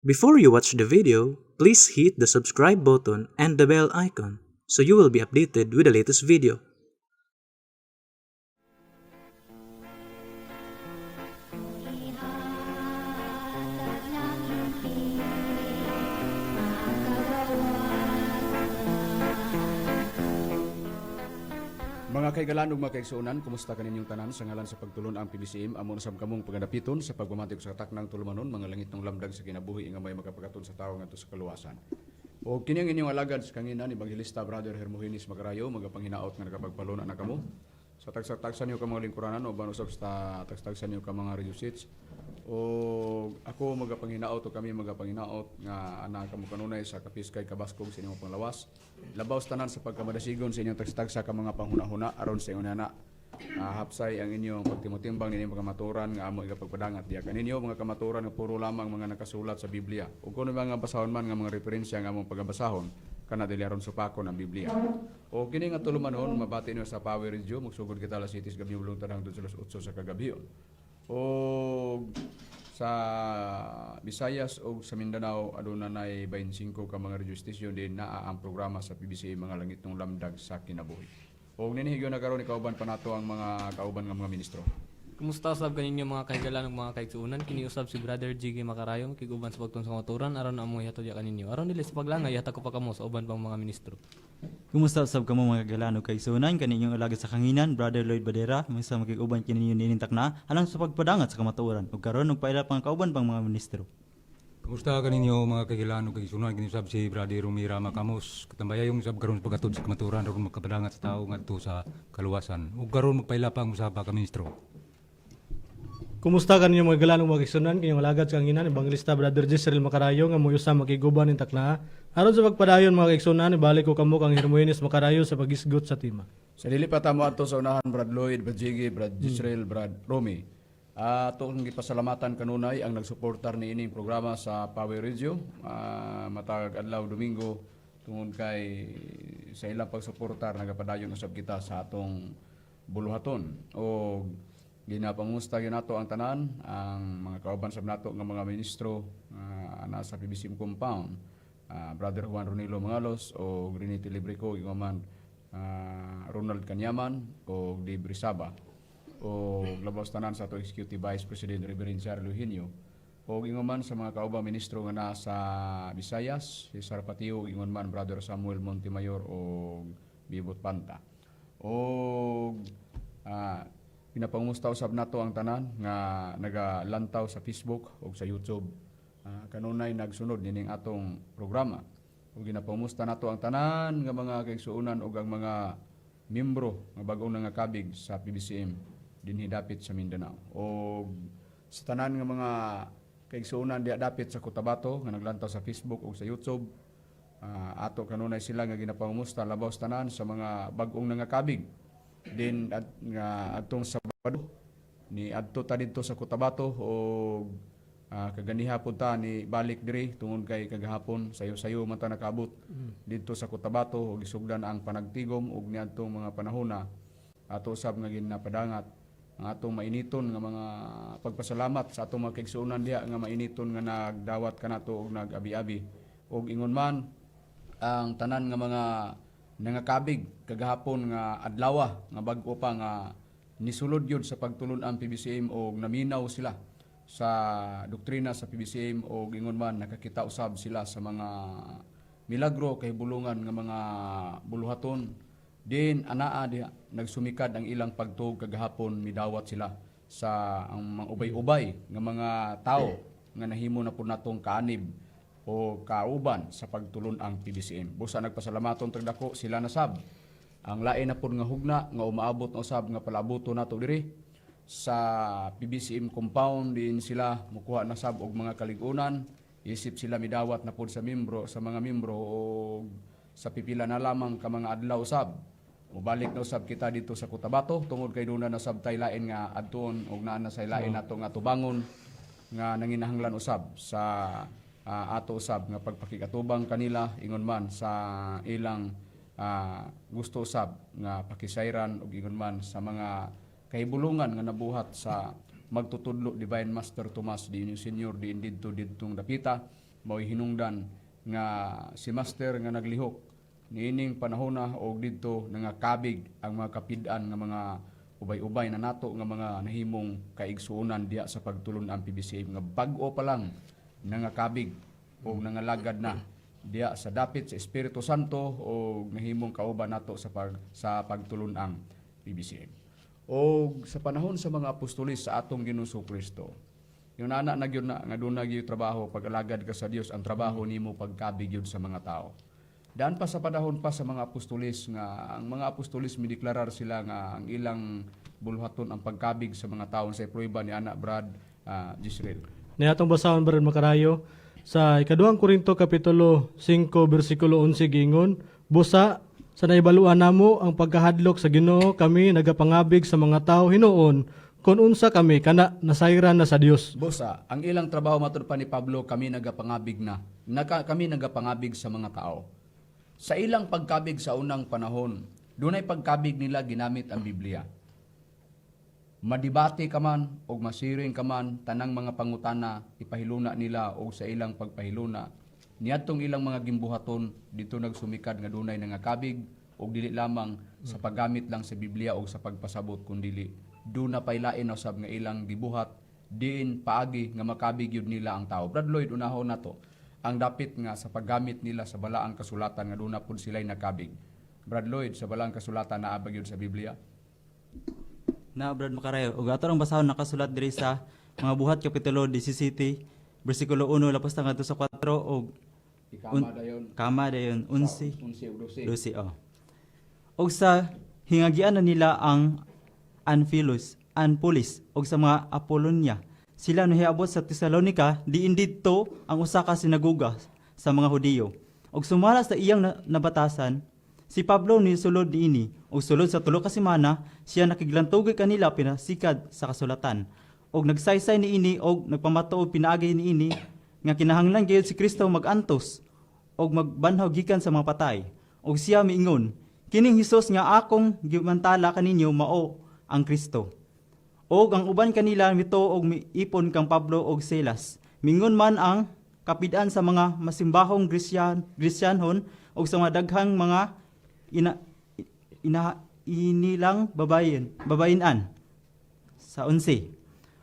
Before you watch the video, please hit the subscribe button and the bell icon so you will be updated with the latest video. Mga kaigalan ug mga kaigsuonan, kumusta kaninyong tanan? Sa ngalan sa pagtulon ang PBCM, amo na sab kamong pagadapiton sa pagpamati sa taknang tulumanon, mga langit ng lamdag sa kinabuhi nga may makapagaton sa tawo ngadto sa kaluwasan. O kini ang inyong alagad sa kanginan, Evangelista Brother Hermogenes Magarayo, magapanghinaot nga nakapagpaluna na kamo sa tagsa-tagsa niyo ka mga lingkuranan o usab sa tagsa-tagsa niyo ka mga radio seats. O ako magapanghinaot o kami magapanghinaot nga ana kamo kanunay sa kapiskay kabaskog sa inyong panglawas. Labaw sa tanan sa pagkamadasigon sa inyong tagsa-tagsa ka mga panghuna-huna aron sa ingon ana hapsay ang inyong pagtimutimbang nining mga kamatuoran nga amo igapagpadangat diya kaninyo, mga kamatuoran nga puro lamang mga nakasulat sa Biblia. Ug kun mga basahon man nga mga referensya nga among pagabasahon kana, dili aron supakon ang Biblia. O kini nga tulumanon mabati niyo sa Power Radio, magsugod kita alas 7 gabi bulong hangtod sa alas 8 sa kagabi. O sa Visayas o sa Mindanao, aduna nay 25 ka mga radio station din naa ang programa sa PBCM, mga langit ng lamdag sa kinabuhi. O ninihigayon na karon, ikauban pa nato ang mga kauban nga mga ministro. Kumusta usab kaninyo, mga kahigalan ug mga kaigsuonan? Kini usab si Brother Jiggy Makarayo, kig-uban sa pagtuon sa kamatuoran aron among ihatod ya kaninyo. Aron dili sa paglangay, ihatag ko pa kamo sa uban pang mga ministro. Kumusta usab kamo, mga kaigalan ug kaigsuonan? Kaninyong alagad sa kanginan, Brother Lloyd Badera, sa makig-uban kininyo nining takna alang sa pagpadangat sa kamatuoran. Ug karon nagpaila pang kauban pang mga ministro. Kumusta kaninyo, mga kagilan ug kaigsuonan? Kini usab si Brother Rumira Makamos. Katambayayong usab karon sa paghatod sa kamatuoran aron makapadangat sa tawo ngadto sa kaluwasan. Ug karon magpaila pa ang usa pa ka ministro. Kumusta kaninyo, mga galanong mga kaigsuonan? Kinyong alagad sa kanginan, Evangelista Brother Jezreel Makarayo, nga mo'y usa makiguban ning takna. Aron sa pagpadayon, mga kaigsuonan, ibalik ko kamo kang Hermogenes Makarayo sa pagisgot sa tema. Sa dili pa tamo ato sa unahan, Brad Lloyd, Brad Jiggy, Brad Jezreel, Brad Romy. Ato ang gipasalamatan kanunay ang nagsuportar ni ining programa sa Power Radio matag adlaw Domingo, tungod kay sa ilang pagsuportar nagapadayon usab kita sa atong buluhaton. O ginapangusta gyud nato ang tanan ang mga kauban sab nato nga mga ministro nasa PBCM compound, Brother Juan Ronilo Mangalos o Renity Librico, man Ronald Kanyaman o Dave Rizaba, o labaw tanan sa ato Executive Vice President Reverend Charles Eugenio, o ingon man sa mga kaubang ministro nga nasa Visayas, si Sar Patio, ingon man Brother Samuel Montemayor o Bibot Panta. O pinapangusta usab nato ang tanan nga nagalantaw sa Facebook o sa YouTube, kanunay nagsunod nining atong programa. Ug ginapangusta nato ang tanan nga mga kaigsuonan ug ang mga membro nga bag-ong nangakabig sa PBCM dinhi dapit sa Mindanao. O sa tanan nga mga kaigsuonan diha dapit sa Cotabato nga naglantaw sa Facebook ug sa YouTube, ato kanunay sila nga ginapangumusta, labaw sa tanan sa mga bag-ong nangakabig din at nga atong Sabado ni adto ta didto sa Cotabato og kaganiha pud ta ni balik diri, tungod kay kagahapon sayo-sayo man ta nakaabot didto sa Cotabato ug gisugdan ang panagtigom. Ug niadtong mga panahona, ato usab nga ginapadangat ang atong mainiton nga mga pagpasalamat sa atong mga kaigsuonan diha nga mainiton nga nagdawat kanato og nag-abi-abi, ug ingon man ang tanan nga mga nangakabig kagahapon nga adlawa nga bag-o pa nga nisulod yun sa pagtulon ang PBCM og naminaw sila sa doktrina sa PBCM, og ingon man nakakita usab sila sa mga milagro, kahibulungan nga mga buluhaton din anaa diha nagsumikad ang ilang pagtuog kagahapon. Midawat sila sa ang mga ubay-ubay nga mga tao nga nahimo na pud natong kaanib o kauban sa pagtulon ang PBCM. Busa nagpasalamaton tag dako sila na sab. Ang lain na pud nga hugna nga umaabot na usab nga palabuto nato diri sa PBCM compound din sila mukuha na sab og mga kaligunan, isip sila midawat na pud sa membro, sa mga membro, og sa pipila na lamang ka mga adlaw sab mobalik na usab kita dito sa Cotabato, tungod kay duna na sab tay lain nga adtuon og naa na say lain nato nga tubangon nga nanginahanglan usab sa ato usab nga pagpakikatubang kanila, ingon man sa ilang gusto usab nga pakisayran, ug ingon man sa mga kahibulungan nga nabuhat sa magtutudlo Divine Master Tomas Di Senior diin didto didtong dapita. Mao'y hinungdan nga si Master nga naglihok niining panahona og didto nangakabig ang mga kapid-an nga mga ubay-ubay na nato nga mga nahimong kaigsuonan diha sa pagtulon-an PBCM nga bag-o pa lang nangakabig o nangalagad na diha sa dapit sa Espiritu Santo o nahimong kauban nato sa pagtulon-ang PBCM. O sa panahon sa mga apostolis sa atong Ginoong Kristo, yung nana na gyud na nga duna gyud trabaho, pag-alagad ka sa Dios, ang trabaho nimo pagkabig gyud sa mga tao. Daan pa sa panahon pa sa mga apostolis nga ang mga apostolis mideklarar sila nga ang ilang bulhaton ang pagkabig sa mga tao sa prueba ni ana, Brad Gisrael. Ni atong basahon, Brad Makarayo, sa ikaduhang Korinto kapitulo 5 bersikulo 11, giingon, "Busa sa naibaluan namo ang pagkahadlok sa Ginoo, kami nagapangabig sa mga tao hinuon kon unsa kami kana nasayran na sa Dios." Busa, ang ilang trabaho, matud pa ni Pablo, kami nagapangabig na. Kami nagapangabig sa mga tao. Sa ilang pagkabig sa unang panahon, dunay pagkabig nila ginamit ang Biblia. Madibate ka man o masiring ka man, tanang mga pangutana ipahiluna nila o sa ilang pagpahiluna. Niadtong ilang mga gimbuhaton dito nagsumikad nga dunay nangakabig og dili lamang sa paggamit lang sa Biblia o sa pagpasabot, kundili duna pay lain na usab nga ilang gibuhat diin paagi nga makabig yun nila ang tao. Brad Lloyd, unahon nato ang dapit nga sa paggamit nila sa balaang kasulatan nga duna pud sila'y nakabig. Brad Lloyd, sa balaang kasulatan, naa ba gyud sa Biblia? Na, Brad Makarayo. Ug ato ang basahon, nakasulat diri sa Mga Buhat kapitulo 17 bersikulo 1 lapos ta ngadto sa 4 og Ikama dayon. Kama dayon 11. 11 ug 12. 12, oh. Og sa hingagian na nila ang Anfilos, Anpulis og sa mga Apolonia. Sila nahiabot sa Tesalonica, diin didto ang usa ka sinagoga sa mga Hudiyo. Og sumala sa iyang nabatasan, si Pablo ni sulod niini og sulod sa 3 ka semana siya nakiglantugoy kanila pinasikad sa kasulatan. Og nagsaysay niini og nagpamatuod pinaagi niini nga kinahanglan gayud si Kristo magantos og magbanhaw gikan sa mga patay. Og siya miingon, "Kining Hesus nga akong gimantala kaninyo mao ang Kristo." Og ang uban kanila mituo og miipon kang Pablo og Silas. Mingon man ang kapid-an sa mga masimbahong Gresyanhon og sa mga daghang mga ina, ina inilang babayinan sa 11.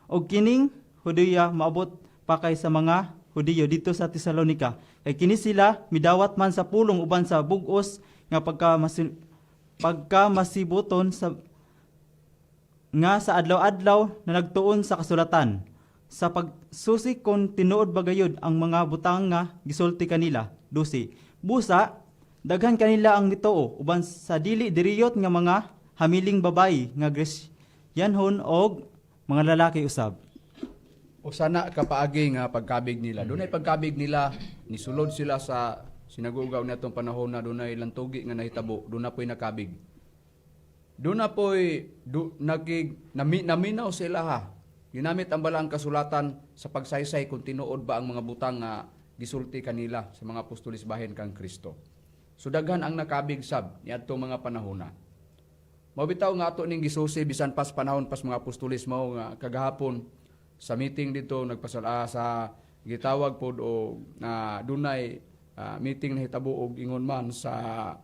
Og kining Hudiya maabot pa kay sa mga Hudiyo dito sa Tesalonica. Kay kini sila midawat man sa pulong uban sa bug-os nga pagka masibuton sa nga sa adlaw-adlaw na nagtuon sa kasulatan sa pagsusi kon tinuod ba gayud ang mga butang nga gisulti kanila. 12. Busa daghan kanila ang mituo uban sa dili diriyot nga mga hamiling babayi nga Gresyanhon og mga lalaki usab. O sana kapaagi nga pagkabig nila. Dunay pagkabig nila, nisulod sila sa sinagoga natong panahon na dunay lantugi nga nahitabo, duna po'y nakabig. Duna po'y naminaw sila ha. Ginamit ang balaang kasulatan sa pagsaysay kung tinuod ba ang mga butang nga gisulti kanila sa mga apostolis bahin kang Kristo. So daghan ang nakabig sab niadtong mga panahona. Mao bitaw nga ato ning gisusi bisan pas panahon pas mga apostolis, mao nga kagahapon sa meeting dito nagpasal sa gitawag pod o na dunay meeting na hitabo og ingon man sa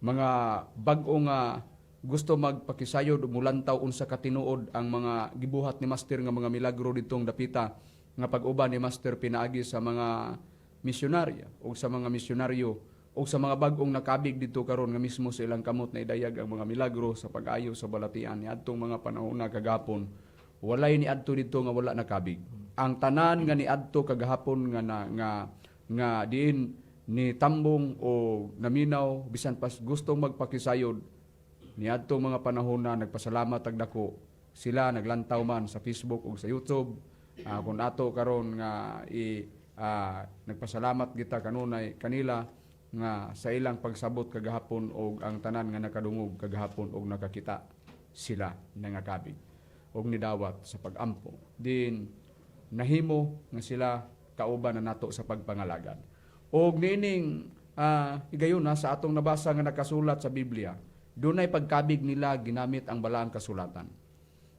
mga bag-o nga gusto magpakisayod ug mulantaw unsa ka tinuod ang mga gibuhat ni Master nga mga milagro ditong dapita nga pag-uban ni Master pinaagi sa mga misyonarya o sa mga misyonaryo o sa mga bag-ong nakabig dito karon nga mismo sa ilang kamot na idayag ang mga milagro sa pag-ayo sa balatian. Niadtong mga panahon na kagapon, walay niadto dito nga wala nakabig. Ang tanan nga niadto kagahapon nga na, nga nga diin ni tambong o naminaw bisan pas gustong magpakisayod niadtong mga panahon na, nagpasalamat ag dako sila, naglantaw man sa Facebook ug sa YouTube. Kung ato karon nga nagpasalamat kita kanunay kanila nga sa ilang pagsabot kagahapon og ang tanan nga nakadungog kagahapon og nakakita sila nangakabig og nidawat sa pagampo din nahimo nga sila kauban na nato sa pagpangalagad. Og niining higayon na sa atong nabasa nga nakasulat sa Biblia, dunay pagkabig nila ginamit ang balaang kasulatan.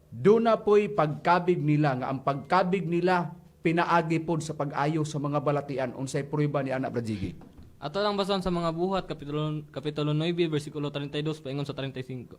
Duna po'y pagkabig nila nga ang pagkabig nila Pinaagi pod sa pag-ayo sa mga balatian. Unsay prueba ni ana, Brad Jiggy? Ato lang bason sa Mga Buhat kapitulo 9 bersikulo 32 paingon sa 35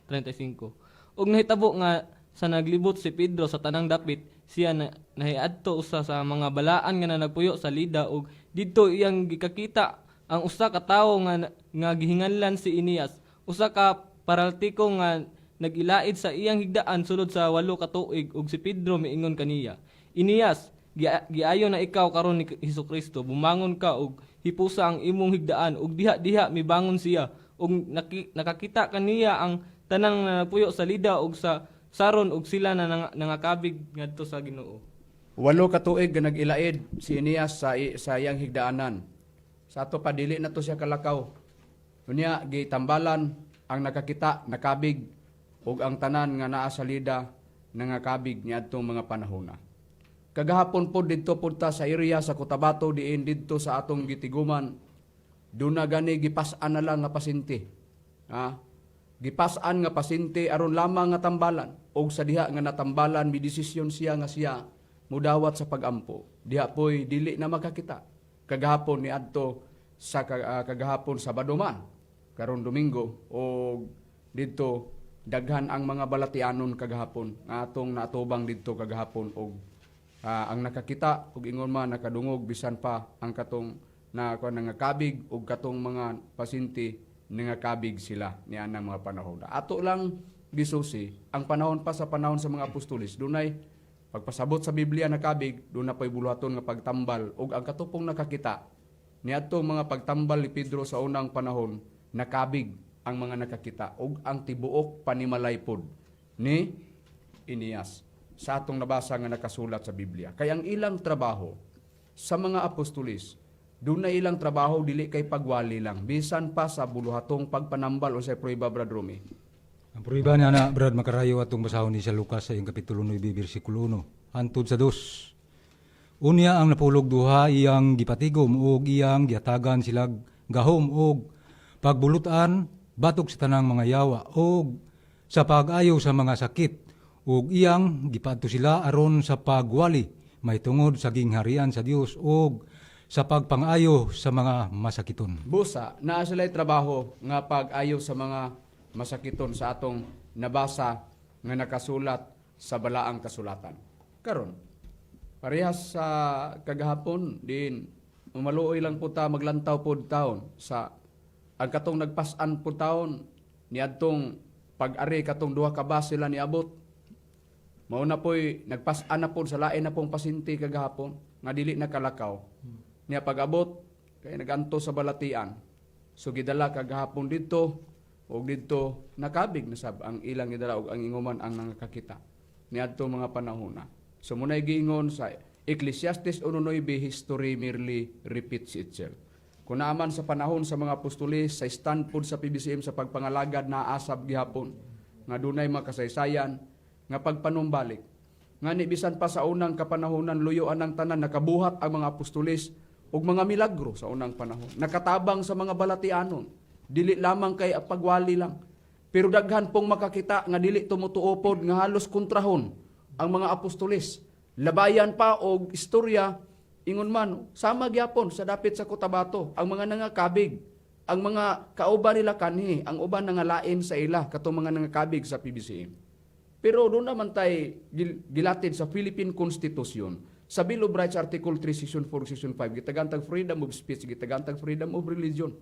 35. Ug nahitabo nga sa naglibot si Pedro sa tanang dapit, siya na, nahiadto usa sa mga balaan nga nagpuyo sa Lida, ug didto iyang gikakita ang usa ka tawo nga gihinganlan si Eneas, usa ka paraltiko nga nagilaid sa iyang higdaan sulod sa 8 ka tuig. Ug si Pedro miingon kaniya, "Eneas, giayo na ikaw karon ni Hesukristo. Bumangon ka ug hipusa ang imong higdaan." Ug diha-diha mibangon siya, ug nakakita kaniya ang tanang na nagpuyo sa Lida ug sa Saron, ug sila na nangakabig ngadto sa Ginoo. 8 ka tuig nga nag-ilaid si Eneas sa iyang higdaanan. Sa ato pa dili na to siya kalakaw. Unya gitambalan ang nakakita, nakabig, ug ang tanan nga naa sa Lida nangakabig niadtong mga panahona. Kagahapon po didto pud ta sa area sa Cotabato, diin didto sa atong gitiguman. Duna gani gipas-an na lang nga pasyente. Ha? Gipas-an nga pasyente aron lamang nga tambalan, og sa diha nga natambalan, midesisyon siya nga siya mudawat sa pagampo. Diha poy dili na makakita. Kagahapon ni adto sa kagahapon, Sabado man, karon Domingo, og didto daghan ang mga balatianon kagahapon nga atong naatubang didto kagahapon, og ang nakakita ug ingon man nakadungog, bisan pa ang katong na kuan nangakabig ug katong mga pasyente nangakabig sila nianang mga panahon. Ato lang gisusi ang panahon pa sa panahon sa mga apostoles, dunay pagpasabot sa Biblia nakabig, doon na po'y buluhaton nga pagtambal, ug ang katupong nakakita niadtong mga pagtambal ni Pedro sa unang panahon, nakabig ang mga nakakita ug ang tibuok panimalay pod ni Eneas sa atong nabasa nga nakasulat sa Biblia. Kay ang ilang trabaho sa mga apostolis, doon na ilang trabaho dili kay pagwali lang, bisan pa sa buluhatong pagpanambal. O sa prueba, Brad Rumi? Ang prueba niya na, Brad Makarayo, atong basahon ni sa Lucas sa iyang kapitulo 9, bersikulo 1 hantod sa 2. Unya ang napulog duha iyang gipatigom ug iyang giatagan silag gahom og pagbulutan batok sa tanang mga yawa og sa pag-ayo sa mga sakit, ug iyang gipadto sila aron sa pagwali mahitungod sa gingharian sa Dios ug sa pagpangayo sa mga masakiton. Busa, naa sila'y trabaho nga pag-ayo sa mga masakiton sa atong nabasa nga nakasulat sa balaang kasulatan. Karon, parehas sa kagahapon din, umaluoy lang po ta maglantaw pod taon sa ang katong nagpas-an po taon niadtong pag-ari katong duha ka bus sila niabot. Mao na po'y nagpas-an na po sa lain na pong pasyente kagahapon nga dili na kalakaw. Niya pag-abot kay naganto sa balatian. So gidala kagahapon didto, ug didto nakabig na sab ang ilang gidala ug ang inguman ang nangakakita niadto mga panahona. So munay giingon sa Ecclesiastes 1:9, "History merely repeats itself." Kung naaman sa panahon sa mga apostoles, sa stand pod sa PBCM sa pagpangalagad na asab gihapon nga dunay makasaysayan nga pagpanumbalik. Ngani bisan pa sa unang kapanahonan, luyoan ang tanan, nakabuhat ang mga apostoles og mga milagro sa unang panahon. Nakatabang sa mga balatianon. Dili lamang kay pagwali lang. Pero daghan pong makakita nga dili tumutuo pod, nga halos kontrahon ang mga apostoles. Labayan pa og istorya, ingon man sama gyapon sa dapit sa Cotabato ang mga nangakabig, ang mga kauban nila kanhi, ang uban nangalain sa ila katong mga nangakabig sa PBCM. Pero doon naman tay gilatid sa Philippine Constitution. Sa Bill of Rights, Article 3, Section 4, Section 5, gitagantag freedom of speech, gitagantag freedom of religion.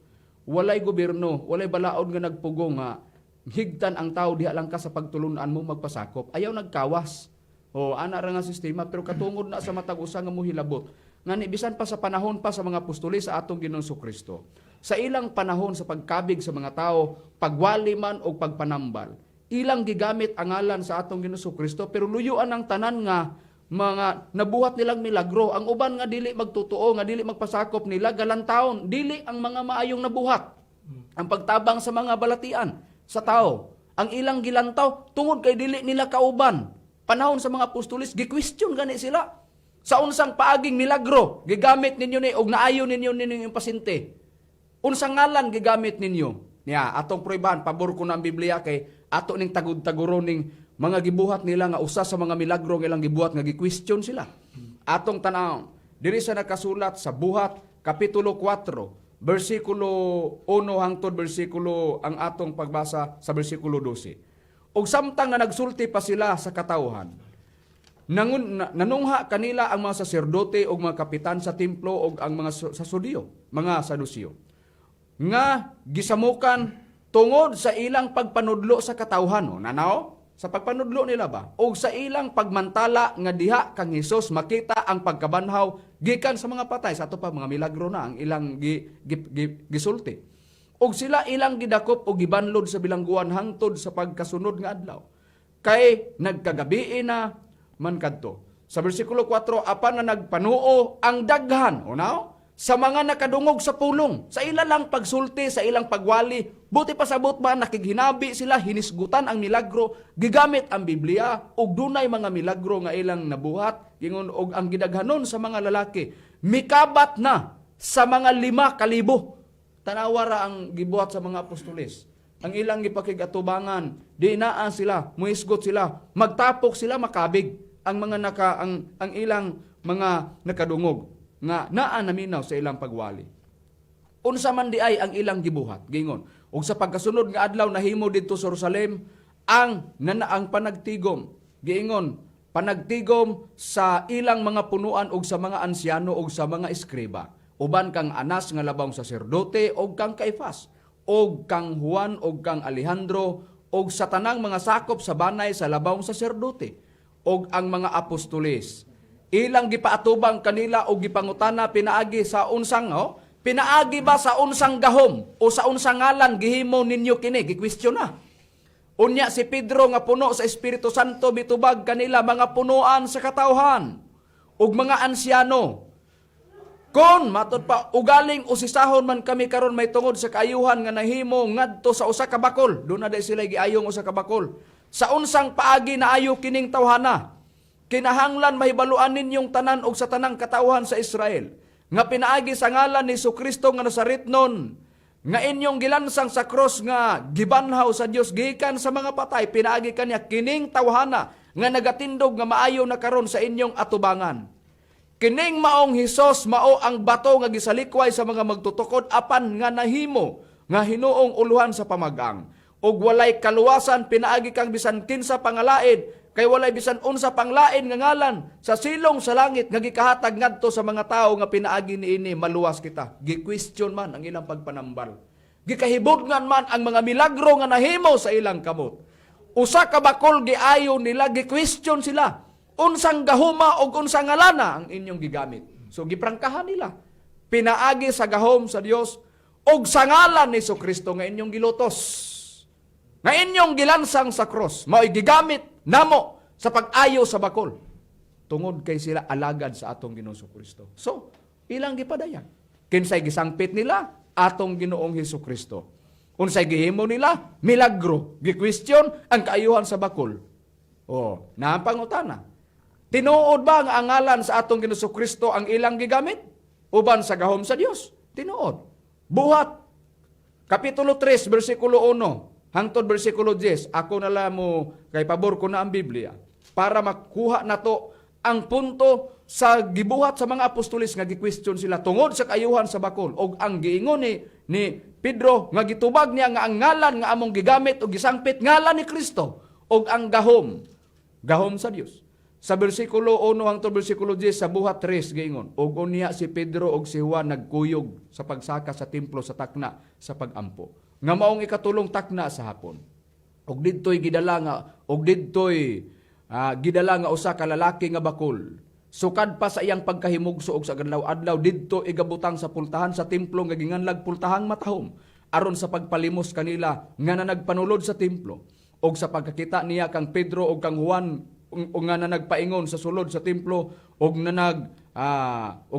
Walay gobyerno, walay balaod nga nagpugong nga higtan ang tao diha lang ka sa pagtulunan mo magpasakop. Ayaw nagkawas. O ana ra nga sistema, pero katungod na sa matag usa nga mohilabot. Ngani bisan pa sa panahon pa sa mga apostoles sa atong Ginoong Kristo, sa ilang panahon sa pagkabig sa mga tao, pagwali man o pagpanambal, ilang gigamit ang ngalan sa atong Ginoong Kristo, pero luyuan ang tanan nga mga nabuhat nilang milagro. Ang uban nga dili magtotoo, nga dili magpasakop nila, galantaon, dili ang mga maayong nabuhat. Ang pagtabang sa mga balatian sa tao, ang ilang gilantaw tungod kay dili nila kauban. Panahon sa mga apostoles, gi-question gani sila. Sa unsang paaging milagro gigamit ninyo ni og naayo ninyo ninyo yung pasyente? Unsang ngalan gigamit ninyo? Niya atong pruebahan, pabor ko na ang Biblia kay ato ning tagud-taguron ning mga gibuhat nila nga usa sa mga milagro nga ilang gibuhat nga gi-question sila. Atong tan-awon diri sa nakasulat sa Buhat kapitulo 4 bersikulo 1 hangtod bersikulo, ang atong pagbasa sa bersikulo 12. Ug samtang na nagsulti pa sila sa katawhan, nanungha kanila ang mga saserdote ug mga kapitan sa templo ug ang mga sa Sudiyo, mga Sadusiyo, nga gisamukan tungod sa ilang pagpanudlo sa katawhan, o nanaw sa pagpanudlo nila ba, ug sa ilang pagmantala nga diha kang Hesus makita ang pagkabanhaw gikan sa mga patay. Sa ato pa, mga milagro na ang ilang gisulti. Ug sila ilang gidakop ug gibanlod sa bilangguan hangtod sa pagkasunod nga adlaw, kay nagkagabii na man kadto. Sa bersikulo 4, apan na nagpanuo ang daghan, o now, sa mga nakadungog sa pulong, sa ila lang pagsulti, sa ilang pagwali, buti pasabot ba, nakighinabi sila, hinisgutan ang milagro, gigamit ang Biblia, ug dunay mga milagro nga ilang nabuhat, gingon og ang gidaghanon sa mga lalaki, mikabat na sa mga 5,000. Tanawa ra ang gibuhat sa mga apostoles. Ang ilang gipakig-atubangan, di naa sila, muisgot sila, magtapok sila, makabig ang mga naka ang ilang mga nakadungog nga naa naminaw sa ilang pagwali. Unsa man di ay ang ilang gibuhat, gingon. Ug sa pagkasunod nga adlaw nahimo didto sa Jerusalem ang nanaang panagtigom. Giingon, panagtigom sa ilang mga punuan ug sa mga ansyano ug sa mga eskriba. Uban kang Anas nga labawng saserdote ug kang Kaifas ug kang Juan ug kang Alejandro ug sa tanang mga sakop sa banay sa labawng saserdote ug ang mga apostoles. Ilang gipaatubang kanila og gipangutana pinaagi sa unsang, oh, pinaagi ba sa unsang gahom o sa unsang ngalan gihimo ninyo kini? Gi-question na. Unya si Pedro nga puno sa Espiritu Santo mitubag kanila, "Mga punuan sa katawhan ug mga ansyano, kon matod pa ugaling usisahon man kami karon may tungod sa kaayuhan nga nahimo ngadto sa usa ka bakol," doon na sila giayong usa ka bakol, "sa unsang paagi naayo kining tawhana, kinahanglan mahibaluan ninyong tanan og sa tanang katawhan sa Israel nga pinaagi sa ngalan ni Kristo nga Nazaretnon nga inyong gilansang sa cross, nga gibanhaw sa Dios gikan sa mga patay, pinaagi kaniya kining tawhana nga nagatindog nga maayo na karon sa inyong atubangan. Kining maong Hesus mao ang bato nga gisalikway sa mga magtutukod apan nga nahimo nga hinuong uluhan sa pamagang. Ug walay kaluwasan pinaagi kang bisan kinsa pangalain, kay walay bisan unsa panglain nga ngalan sa silong sa langit nga gikahatag ngadto sa mga tawo nga pinaagi niini maluwas kita." Gi-question man ang ilang pagpanambal. Gikahibudngan man ang mga milagro nga nahimo sa ilang kamot. Usa ka bakol giayo nila, gi-question sila. Unsang gahuma og unsang ngalana ang inyong gigamit? So giprangkahan nila. Pinaagi sa gahom sa Dios og sa ngalan ni Kristo nga inyong gilutos, nga inyong gilansang sa cross, mao'y gigamit namo sa pag-ayo sa bakol. Tungod kay sila alagad sa atong Ginoong Kristo. So, ilang gipadayag. Kinsay gisangpit nila? Atong Ginoong Hesus Kristo. Unsay gihimo nila? Milagro. Gi-question ang kaayuhan sa bakol. Oh, naa pangutana. Tinuod ba nga ang ngalan sa atong Ginoong Kristo ang ilang gigamit uban sa gahom sa Dios? Tinuod. Buhat Kapitulo 3, versikulo 1 hangtod versikulo 10. Ako na lang mo kay pabor ko na ang Biblia para makuha nato ang punto sa gibuhat sa mga apostoles nga gi-question sila tungod sa kaayuhan sa bakol og ang giingon ni Pedro nga gitubag niya nga ang ngalan nga among gigamit og gisangpit, ngalan ni Kristo og ang gahom gahom sa Dios. Sa bersikulo 1 hangtod bersikulo 10 sa Buhat 3, giingon, "Ug unya si Pedro ug si Juan nagkuyog sa pagsaka sa templo sa takna sa pagampo, nga maong ikatulong takna sa hapon. Ug didtoy gidala nga usa ka lalaki nga bakol. Sukad pa sa iyang pagkahimugso og sa adlaw-adlaw didto igabutang sa pultahan sa templo nga ginganlag Pultahang Matahom, aron sa pagpalimos kanila nga nanagpanulod sa templo. Og sa pagkakita niya kang Pedro og kang Juan ug nga nanagpaingon sa sulod sa templo og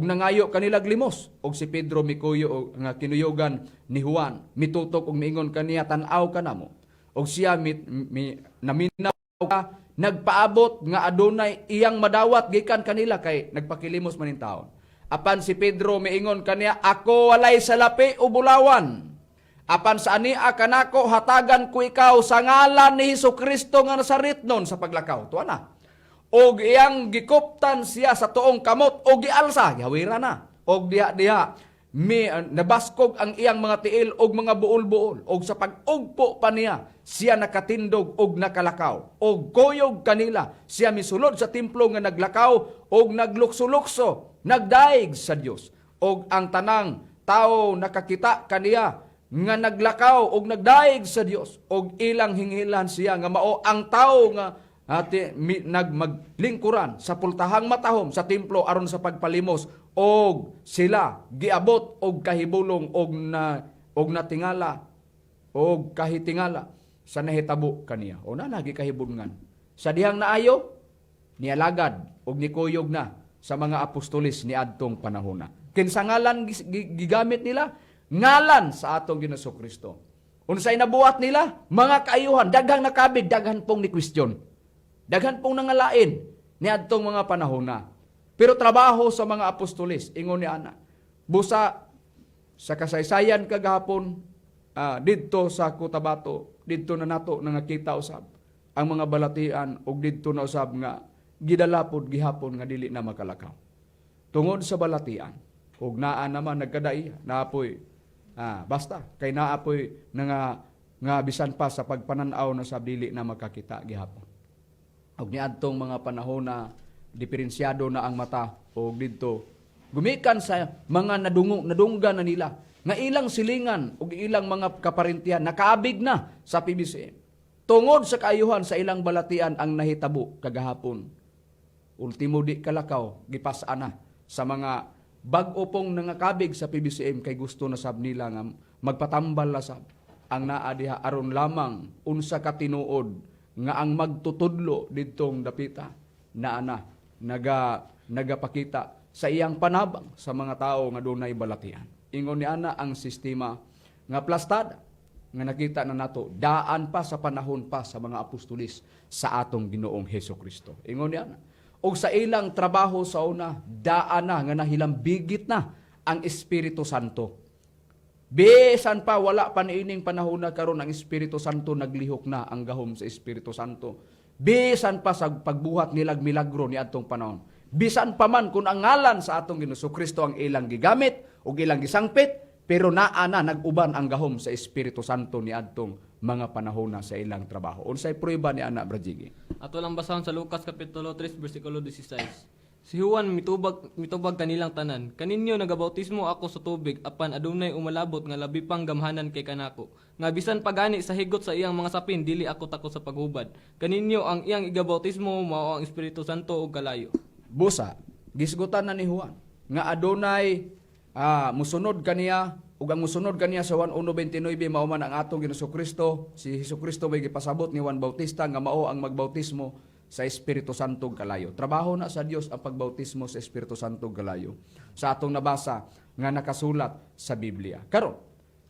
nangayo kanilag limos, og si Pedro mikuyo og nga kinuyogan ni Juan mitutok og miingon kaniya, 'Tan-aw kanamo.' Og siya mi naminaw ka, nagpaabot nga adunay iyang madawat gikan kanila, kay nagpakilimos man ning taon. Apan si Pedro miingon kaniya, 'Ako walay salapi o bulawan. Apan sa ania kanako hatagan ko ikaw sa ngalan ni Hesus Kristo nga Nazaretnon sa paglakaw.'" Tuwa na. Og iyang gikuptan siya sa tuong kamot og gialsa, gihawira na. Og diha-diha mi nabaskog ang iyang mga tiil og mga buol-buol, og sa pag-ugpo pa niya siya nakatindog og nakalakaw. Og kuyog kanila siya misulod sa templo nga naglakaw og naglukso-lukso, nagdaig sa Dios. Og ang tanang tao nakakita kaniya nga naglakaw og nagdaig sa Dios, og ilang hinghilan siya nga mao ang tao nga ati mi, nagmaglingkuran sa pultahang matahom sa templo aron sa pagpalimos. Og sila giabot og kahibulong og na og natingala og kahitingala sa nahitabo kaniya. O na lagi kahibulngan sa dihang naayo nialagad og nikuyog na sa mga apostolis niadtong panahona. Kinsa ngalan gigamit nila? Ngalan sa atong Ginoong Kristo. Unsay nabuhat nila? Mga kaayuhan, daghang nakabig, daghan pong ni question. Daghan pong nangalain niadtong mga panahona. Pero trabaho sa mga apostolis, ingon ni ana. Busa sa kasaysayan kagahapon, didto sa Cotabato, didto na nato nangakita usab ang mga balatian, og didto na usab nga gidala pod gihapon nga dili na makalakaw tungod sa balatian. Og naa naman nagkadaiya, naapoy basta kay naapoy nga nga bisan pa sa pagpanan-aw na sa dili na makakita gihapon. Og niadtong mga panahon na diferensyado na ang mata, og didto gumikan sa mga nadungo, nadunggan na nila nga ilang silingan og ilang mga kaparentihan nakaabig na sa PBCM tungod sa kaayuhan sa ilang balatian. Ang nahitabo kagahapon, ultimo di kalakaw, gipas-an na sa mga bag-o pong nangakabig sa PBCM kay gusto na sab nila nga magpatambal na sab ang naa diha aron lamang unsa ka tinuod nga ang magtutudlo didtong dapita naa na nagapakita sa iyang panabang sa mga tao nga dunay balatian. Ingon ni ana ang sistema nga plastada nga nakita na nato daan pa sa panahon pa sa mga apostolis sa atong Ginoong Heso Kristo. Ingon ni ana. Og sa ilang trabaho sa una, daan na nga nahilambigit na ang Espiritu Santo. Bisan pa wala pa niining panahon na karon ang Espiritu Santo, naglihok na ang gahom sa Espiritu Santo. Bisan pa sa pagbuhat nilag milagro ni atong panahon. Bisan pa man kung ang ngalan sa atong Ginoong Kristo ang ilang gigamit ug ilang gisangpit, pero naa na nag-uban ang gahom sa Espiritu Santo ni adtong mga panahon na sa ilang trabaho. Unsay prueba ni ana, Brad Jiggy? Ato lang basahon sa Lucas kapitulo 3 bersikulo 16. Si Juan mitubag kanilang tanan, "Kaninyo nagabautismo ako sa tubig, apan adunay umalabot nga labi pang gamhanan kay kanako, nga bisan pagani sa higot sa iyang mga sapin dili ako tako sa paghubad. Kaninyo ang iyang igabautismo mao ang Espiritu Santo ug kalayo." Busa, gisgutan na ni Juan nga adunay musunod kaniya, ug ang musunod kaniya sa Juan 1:29 mao man ang atong Ginoong Kristo. Si Hesus Kristo may gipasabot ni Juan Bautista nga mao ang magbautismo sa Espiritu Santo ug kalayo. Trabaho na sa Dios ang pagbautismo sa Espiritu Santo ug kalayo sa atong nabasa nga nakasulat sa Biblia. Karon,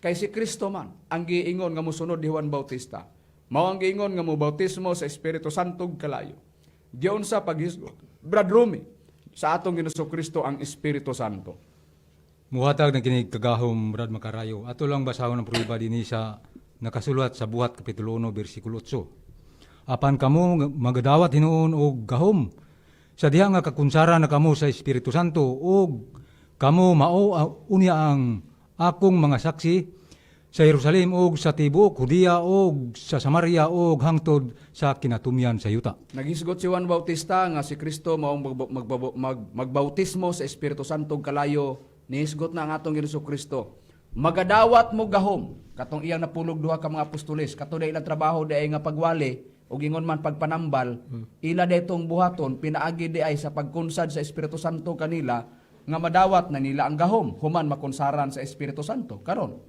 kay si Kristo man ang giingon nga musunod ni Juan Bautista, mao ang giingon nga mobautismo sa Espiritu Santo ug kalayo. Diyon sa paghisgot, Brad Rumi, sa atong Ginoong Kristo ang Espiritu Santo? Muhatag na kinig kagahom, Brad Makarayo. Ato lang basahon ang prueba dinhi sa nakasulat sa Buhat kapitulo 1 bersikulo 8. Apan kamo magadawat hinuon og gahom sa diha nga kakunsara na kamo sa Espiritu Santo, ug kamo mao unya ang akong mga saksi sa Jerusalem ug sa tibuok Judea ug sa Samaria ug hangtod sa kinatumyan sa yuta. Naghisgot si Juan Bautista nga si Kristo maong magbautismo sa Espiritu Santo ug kalayo. Nihisgot na ang atong Ginoong Kristo. Magadawat mo gahom katong iyang napulog duha ka mga apostoles, kato ilang trabaho diay nga pagwali ug ingon man pagpanambal, ila detong buhaton pinaagi di ay sa pagkunsad sa Espiritu Santo kanila nga madawat na nila ang gahom human makunsaran sa Espiritu Santo. Karon,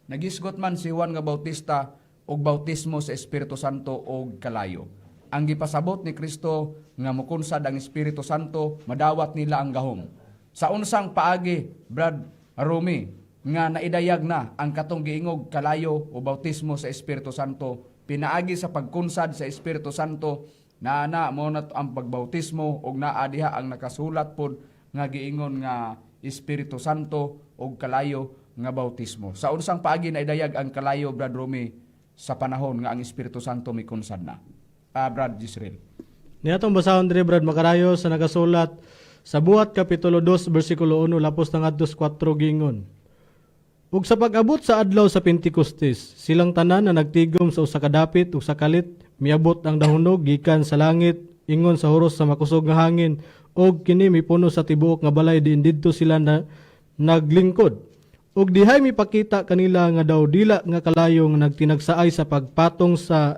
nagisgot man si Juan nga Bautista og bautismo sa Espiritu Santo og kalayo. Ang gipasabot ni Kristo nga mukunsad ang Espiritu Santo, madawat nila ang gahom. Sa unsang paagi, Brad Rumi, nga naidayag na ang katong giingog kalayo o bautismo sa Espiritu Santo pinaagi sa pagkunsad sa Espiritu Santo na na mo na ang pagbautismo, og naa diha ang nakasulat pod nga giingon nga Espiritu Santo og kalayo nga bautismo? Sa unsang paagi na idayag ang kalayo, Brad Rumi, sa panahon nga ang Espiritu Santo mikunsad na? Brad Jisrael. Niatong basahon diri, Brad Makarayo, sa nakasulat sa Buhat kapitulo 2 bersikulo 1 lapos na ngadto 4, giingon: "Ug sa pag-abot sa adlaw sa Pentecostes, silang tanan na nagtigom sa usa ka dapit ug sa kalit miabot ang dahunog gikan sa langit ingon sa huros sa makusog nga hangin, ug kini mipuno sa tibuok nga balay diin didto sila na naglingkod. Ug dihay mipakita kanila nga daw dila nga kalayo nga nagtinagsaay sa pagpatong sa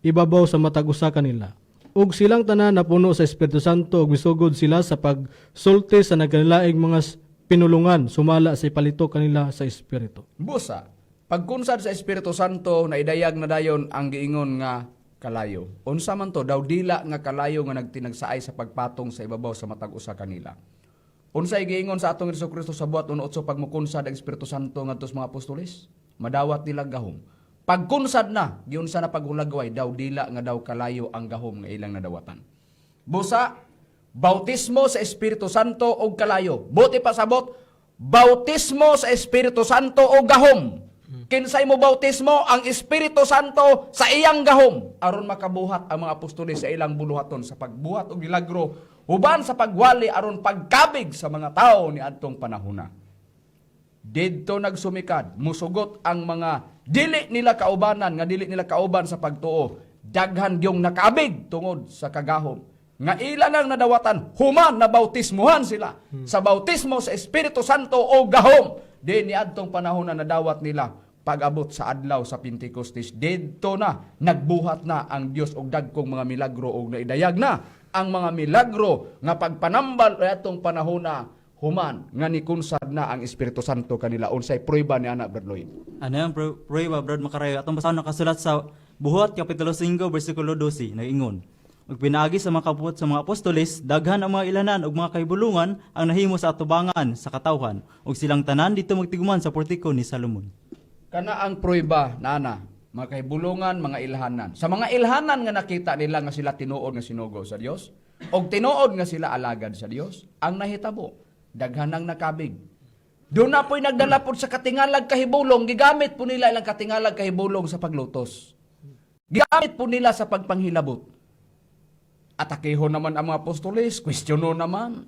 ibabaw sa matag usa kanila. Ug silang tanan napuno sa Espiritu Santo ug misugod sila sa pagsulti sa nagkalaing mga pinulungan sumala sa ipalito kanila sa Espiritu." Busa, pagkunsad sa Espiritu Santo, naidayag na dayon ang giingon nga kalayo. Unsa man to, daw dila nga kalayo nga nagtinagsaay sa pagpatong sa ibabaw sa matag usa kanila. Unsay giingon sa atong Hesus Kristo sa Buhat 1:8 pag mukunsad ang Espiritu Santo ngadto sa mga apostoles? Madawat nila gahom. Pagkunsad na, giunsa na paghulagway, daw dila nga daw kalayo ang gahom nga ilang nadawatan. Busa, bautismo sa Espiritu Santo og kalayo. Buti pasabot, bautismo sa Espiritu Santo og gahom. Kinsay mo bautismo? Ang Espiritu Santo sa iyang gahom aron makabuhat ang mga apostoles sa ilang buluhaton sa pagbuhat og milagro uban sa pagwali aron pagkabig sa mga tao ni adtong panahona. Didto nagsumikad, musugot ang mga dili nila kaubanan, nga dili nila kauban sa pagtuo. Daghan gyung nakabig tungod sa kagahom nga ila nang nadawatan human na bautismuhan sila sa bautismo sa Espiritu Santo o gahom. Di ni adtong panahon na nadawat nila pag-abot sa adlaw sa Pentecostes, didto na nagbuhat na ang Dios og dagkong mga milagro og naidayag na ang mga milagro nga pagpanambal atong panahon na human nga nikunsad na ang Espiritu Santo kanila. Unsay prueba ni ana, Brad Lloyd? Ano yung prueba, Brad Makarayo? Atong basahon nakasulat sa Buhat Kapitulo 5, versikulo 12, nag-ingon: "Ug pinaagi sa mga kamot sa mga apostoles, daghan ang mga ilanan ug mga kahibulungan ang nahimo sa atubangan sa katawhan, ug silang tanan dito magtiguman sa portiko ni Salomon." Kana ang prueba nana, mga kahibulungan, mga ilhanan. Sa mga ilhanan nga nakita nila nga sila tinuod nga sinugo sa Dios og tinuod nga sila alagad sa Dios, ang nahitabo, daghan ang nakabig. Doon na po'y nagdala pod sa katingalag kahibulong, gigamit po nila ilang katingalag kahibulong sa paglutos. Gigamit po nila sa pagpanghilabot. Atakehon naman ang mga apostoles, questiono naman.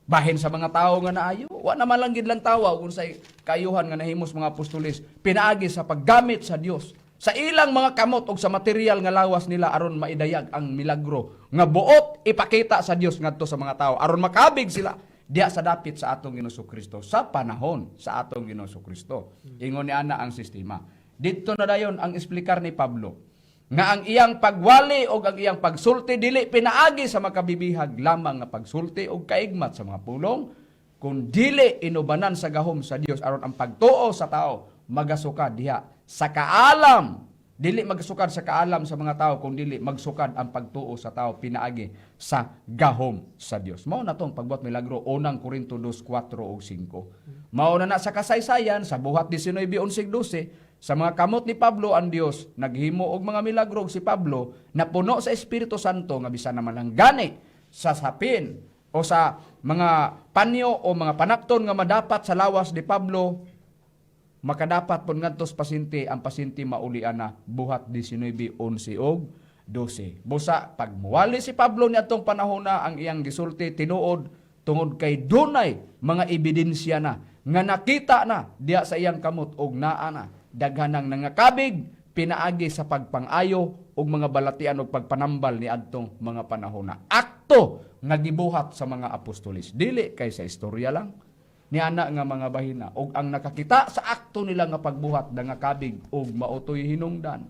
Bahin sa mga tao nga naayo, wa naman lang gid lang tawa kung say kayuhan nga nahimos mga apostoles pinaagi sa paggamit sa Dios sa ilang mga kamot og sa material nga lawas nila aron maidayag ang milagro nga buot ipakita sa Dios ngadto sa mga tao aron makabig sila diya sa dapit sa atong Ginoong Kristo sa panahon sa atong Ginoong Kristo. Ingon ni ana ang sistema. Didto na dayon ang eksplikar ni Pablo nga ang iyang pagwali o ang iyang pagsulti dili pinaagi sa makabibihag lamang nga pagsulti og kaigmat sa mga pulong, kun dili inubanan sa gahom sa Dios aron ang pagtuo sa tao magasukad diha sa kaalam, dili magsukad sa kaalam sa mga tao, kung dili magsukad ang pagtuo sa tao pinaagi sa gahom sa Dios. Mao na tong pagbuhat milagro, Unang Korinto 2:4 ug 5. Mao na na sa kasaysayan sa Buhat 19:11:12, sa mga kamot ni Pablo ang Dios naghimo og mga milagro ug si Pablo napuno sa Espiritu Santo nga bisan naman lang gani sa sapin o sa mga panyo o mga panapton nga madapat sa lawas ni Pablo, makadapat pud ngadto sa pasyente, ang pasyente maulian na, Buhat 19:11 og 12. Busa pag muwali si Pablo niadtong panahon na, ang iyang gisulti tinuod tungod kay dunay mga ebidensya na nga nakita na diya sa iyang kamot og naa na daghanang nangakabig pinaagi sa pagpang-ayo og mga balatian og pagpanambal ni adtong mga panahon na akto nga gibuhat sa mga apostoles, dili kay sa istorya lang ni ana nga mga bahina, og ang nakakita sa akto nila nga pagbuhat nangakabig. Og mao toy hinungdan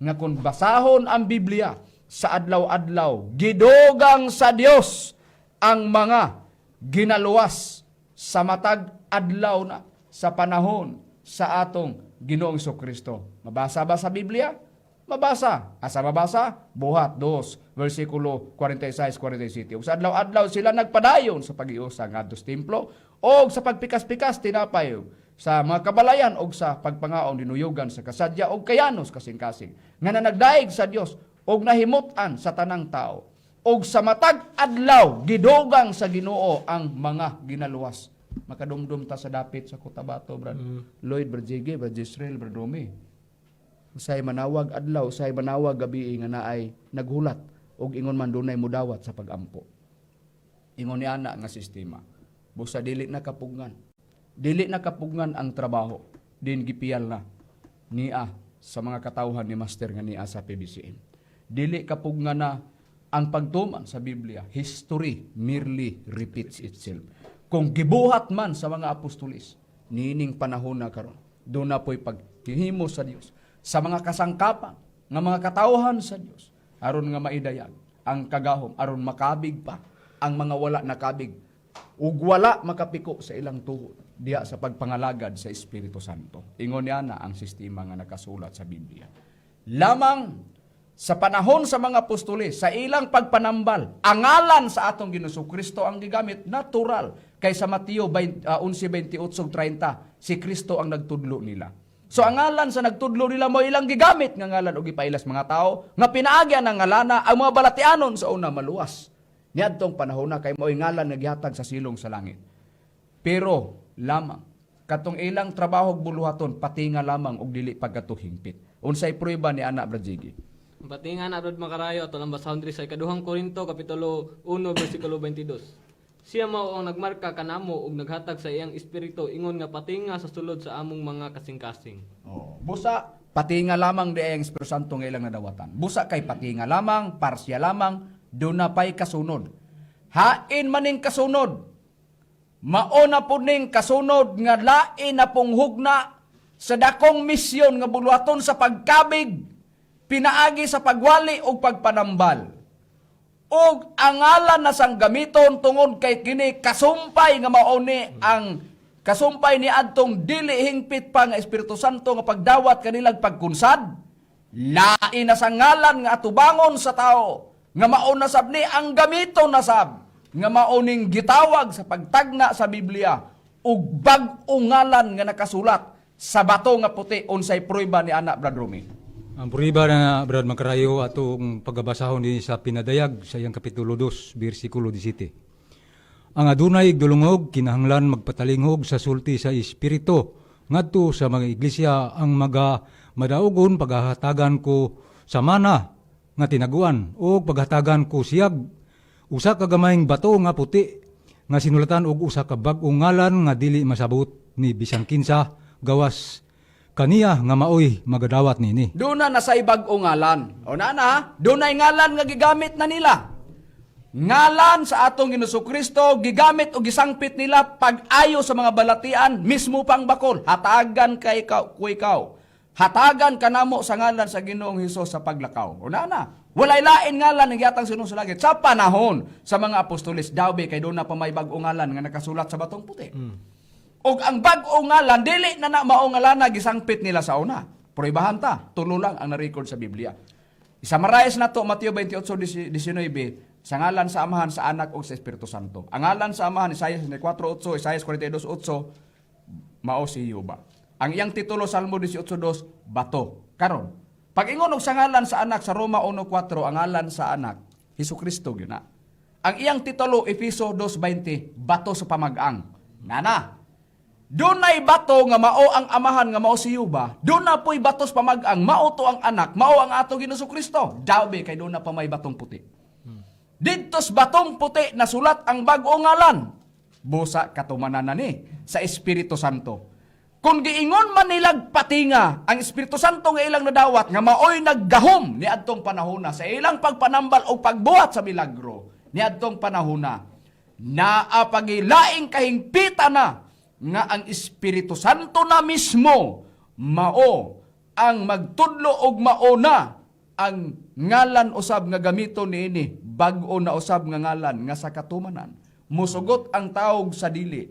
nga kung basahon ang Biblia sa adlaw-adlaw, gidugang sa Dios ang mga ginaluwas sa matag adlaw na sa panahon sa atong Ginoong Kristo. Mabasa ba sa Biblia? Mabasa. Asa mabasa? Buhat 2, versikulo 46-47. Ug sa adlaw-adlaw sila nagpadayon sa pag-iusa ngadto sa templo og sa pagpikas-pikas tinapay sa mga kabalayan og sa pagpangaon dinuyogan sa kasadya og kayanos kasing-kasing nga nanagdaig sa Dios og nahimut-an sa tanang tao. Og sa matag adlaw gidugang sa Ginoo ang mga ginaluwas. Makadumdum ta sa dapit sa Cotabato, Brad Lloyd, Brad JG, Brad Israel, Brad Romy. Usay manawag adlaw, usay manawag gabi nga naay naghulat. Ug ingon man dunay mudawat sa pagampo. Ingon ni ana nga sistema. Busa dili na kapugngan. Dili na kapugngan ang trabaho. Din gipiyal na nia sa mga katawhan ni Master nga nia sa PBCM. Dili kapugngan na ang pagtuman sa Biblia. History merely repeats itself. Kung gibuhat man sa mga apostolis, niining panahon na karon, doon na po'y paghihimo sa Dios sa mga kasangkapan nga mga katawhan sa Dios aron nga maidayag ang kagahom, aron makabig pa ang mga wala nakabig ug wala makapiko sa ilang tuhod diha sa pagpangalagad sa Espiritu Santo. Ingon niya na ang sistema nga nakasulat sa Biblia. Lamang sa panahon sa mga apostoles, sa ilang pagpanambal, ang ngalan sa atong Ginoong Kristo ang gigamit natural kay sa Mateo 20, 11:28:30 si Kristo ang nagtudlo nila. So ang ngalan sa nagtudlo nila mo ilang gigamit nga ngalan og gipailas mga tao nga pinaagi ang ngalana ang mga balatianon sa una maluwas. Niadtong panahon na kay mao'y ngalan nga gihatag sa silong sa langit. Pero lamang katong ilang trabaho ug buluhaton patinga lamang og dili pagkatuhingpit. Unsay prueba ni ana, Brad Jiggy? Ang patinga na, Brad Makarayo, ato lang basahon diri sa ikaduhang Korinto kapitulo 1 bersikulo 22. Siya mao ang nagmarka kanamo ug naghatag sa iyang espiritu ingon nga patinga sa sulod sa among mga kasing-kasing. Oh, busa patinga lamang di ang Espiritu Santo nga ilang nadawatan. Busa kay patinga lamang, parsya lamang, doon na pa'y kasunod. Hain maning kasunod. Mauna po ning kasunod nga lain na pong hugna sa dakong misyon nga buluhaton sa pagkabig, pinaagi sa pagwali o pagpanambal. Og ang ngalan na sang gamiton tungod kay kini kasumpay nga mauni ang kasumpay ni adtong dili hingpit pa nga Espiritu Santo nga pagdawat kanilang pagkunsad, lain na sa ngalan nga atubangon sa tao nga mauna sab ni ang gamiton na sab nga mauning gitawag sa pagtagna sa Biblia ug bag-ong ngalan nga nakasulat sa bato nga puti. Unsay prueba ni ana, Brad Rumi? Ang prueba na, Brad Makarayo, atong pagabasahon din sa Pinadayag sa iyang kapitulo 2, bersikulo 17. Ang adunay igdulungog kinahanglan magpatalinghog sa sulti sa Espiritu ngadto sa mga iglesia. Ang maga madaugon paghahatagan ko sa mana nga tinaguan o paghatagan ko siyag usa ka gamayng bato nga puti nga sinulatan og usa ka bag-ong ngalan nga dili masabot ni bisan kinsa gawas kaniya nga maoy magadawat nini. Doon na nasay bag-o ngalan. O na na, doon ay ngalan nga gigamit na nila. Ngalan sa atong Ginoong Kristo, gigamit o gisangpit nila pag-ayo sa mga balatian, mismo pang bakol. Hatagan kay ikaw, ku ikaw. Hatagan kanamo sa ngalan sa Ginoong Hesus sa paglakaw. O na na, walay lain ngalan ng gihatag sa sa langit. Sa panahon sa mga apostoles, daw kay doon na pa may bag-o ngalan nga nakasulat sa batong puti. Og ang bag-o ngalan dili na na mao ngalan na gisangpit nila sa una. Pruebahan ta, tulo lang ang na-record sa Biblia. Isummarize na to Mateo 28:19 sa ngalan sa Amahan, sa Anak ug sa Espiritu Santo. Ang ngalan sa Amahan, Isaiah 64:8, Isaiah 42:8, mao si Yuba. Ang iyang titulo, Salmo 18:2, bato. Karon, pag ingon og sa ngalan sa Anak sa Roma 1:4, ang ngalan sa Anak Hesus Kristo gyud na. Ang iyang titulo, Efeso 2:20, bato sa pamag-ang. Nana, dunay bato nga mao ang Amahan nga mao si Yuba. Doon na po'y bato sa pamag-ang, mao to ang Anak, mao ang ato Ginoong Kristo. Daw kay doon na pa may batong puti. Didto sa batong puti nasulat ang bag-o ngalan. Busa katumanan na ni sa Espiritu Santo. Kung giingon man nilag patinga ang Espiritu Santo nga ilang nadawat nga maoy naggahom ni adtong panahona sa ilang pagpanambal o pagbuhat sa milagro ni adtong panahona, naa pagilaing kahingpita na nga ang Espiritu Santo na mismo mao ang magtudlo og mao na ang ngalan usab nga gamiton niini, bag-o na usab nga ngalan nga sa katumanan musugot ang tawog sa dili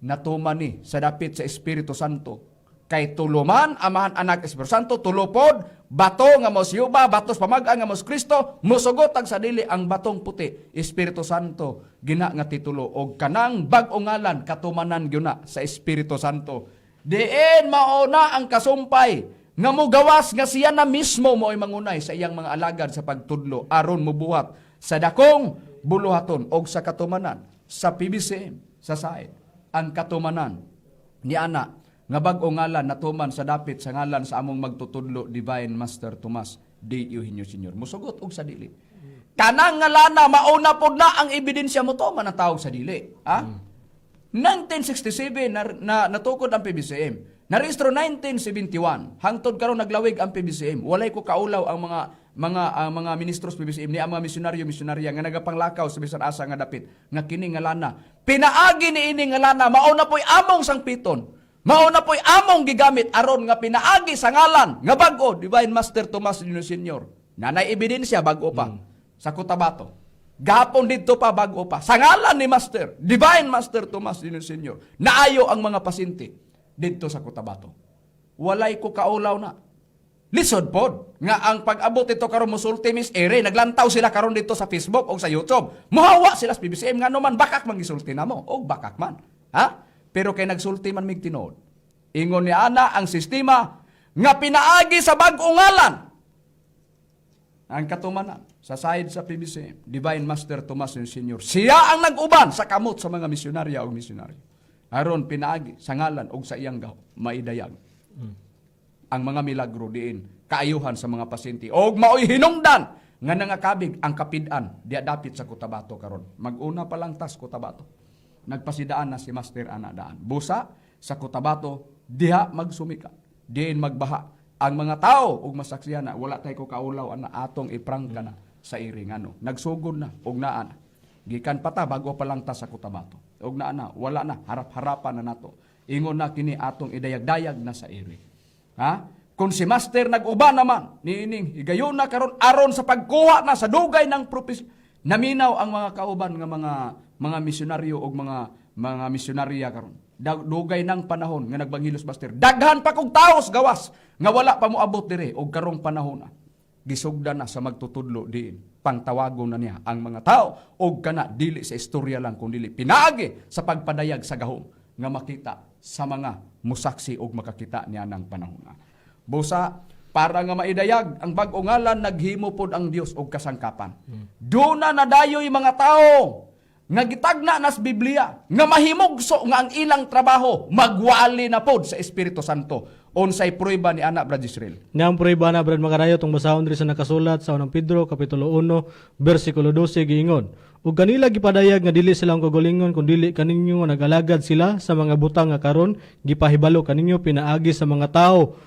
natuman ni sa dapit sa Espiritu Santo kay tuluman Amahan, Anak, Espiritu Santo, tulupod bato nga mao si Yuba, batos pamag-ang nga mao si Kristo, musugot ang sa dili ang batong puti Espiritu Santo gina nga titulo og kanang bag-o ngalan katumanan gyud na sa Espiritu Santo diin mao na ang kasumpay nga mugawas nga siya na mismo mo'y mangunay sa iyang mga alagad sa pagtudlo aron mubuhat sa dakong buluhaton. Og sa katumanan sa PBCM sa side ang katumanan ni ana nga bag-o ngalan natuman sa dapit sa ngalan sa among magtutudlo, Divine Master Tomas D. Eugenio Sr., musugot og sa dili. Kanang ngalana mauna pod na ang ebidensya mo to man ang tawag sa dili. Ha? 1967 na natukod ang PBCM. Narehistro 1971. Hangtod karon naglawig ang PBCM. Walay ko kaulaw ang mga ministros PBCM ni ang mga misyonaryo misyonarya nga nagapanglakaw sa bisan asa nga dapit nga kini ngalana. Pinaagi ni ini ngalana mao na po'y among sangpiton. Mao na po'y among gigamit aron nga pinaagi sa ngalan nga bag-o Divine Master Tomas Lino Senior. Nanay ebidensya bag-o pa sa Cotabato. Gapon didto pa bag-o pa. Sa ngalan ni Master, Divine Master Tomas Lino Senior, naayo ang mga pasyente didto sa Cotabato. Walay ko kaulaw na. Lisod pod nga ang pag-abot dito karon mosulti mis ere naglantaw sila karon dito sa Facebook o sa YouTube. Muhawa sila sa PBCM ngano man bakak mangisulti namo og bakak man. Ha? Pero kay nagsulti man mig tinuod. Ingon ni ana ang sistema nga pinaagi sa bag-ong ngalan ang katumanan sa side sa PBCM, Divine Master Tomas Senior. Siya ang nag-uban sa kamot sa mga misyonarya o misyonaryo. Aron pinaagi sa ngalan og sa iyang gaw, maidayag ang mga milagro diin kaayuhan sa mga pasyente og maoy hinungdan nga nangakabig ang kapid-an diya dapit sa Cotabato karon. Mag-una pa lang tas Cotabato. Nagpasidaan na si Master ana daan. Busa sa Cotabato diha magsumika, diin magbaha ang mga tao ug masaksihan na wala tay ko kaulaw ana atong iprangka na sa iring ano. Nagsugod na og naa na. Gikan pa ta bago pa lang ta sa Cotabato. Og naa na, wala na, harap-harapan na nato. Ingon na kini atong idayag-dayag na sa iri. Ha? Kung si Master nag-uban naman, niining higayon na karon aron sa pagkuha na sa dugay ng propes naminaw ang mga kauban nga mga misyonaryo og mga misyonarya karon. Dugay ng panahon nga nagbanghilos Master. Daghan pa kog taos gawas nga wala pa moabot dire og karong panahon na. Gisugdan na sa magtutudlo diin. Pangtawagon na niya ang mga tao og kana dili sa istorya lang kun dili pinaagi sa pagpadayag sa gahom nga makita sa mga musaksi og makakita niya ng panahon na. Busa para nga maidayag ang bag-o ngalan naghimo pod ang Dios og kasangkapan. Duna na dayoy mga tao nga gitagna nas Biblia nga mahimugso nga ang ilang trabaho magwali na pod sa Espiritu Santo. Unsay prueba ni ana Brad Israel? Niya ang prueba na Brad Makarayo tong basahon diri sa nakasulat sa unang Pedro kapitulo 1 bersikulo 12 giingon. Ug kanila gipadayag nga dili sila ang kagalingon kun dili kaninyo nga nagalagad sila sa mga butang nga karon gipahibalo kaninyo pinaagi sa mga tawo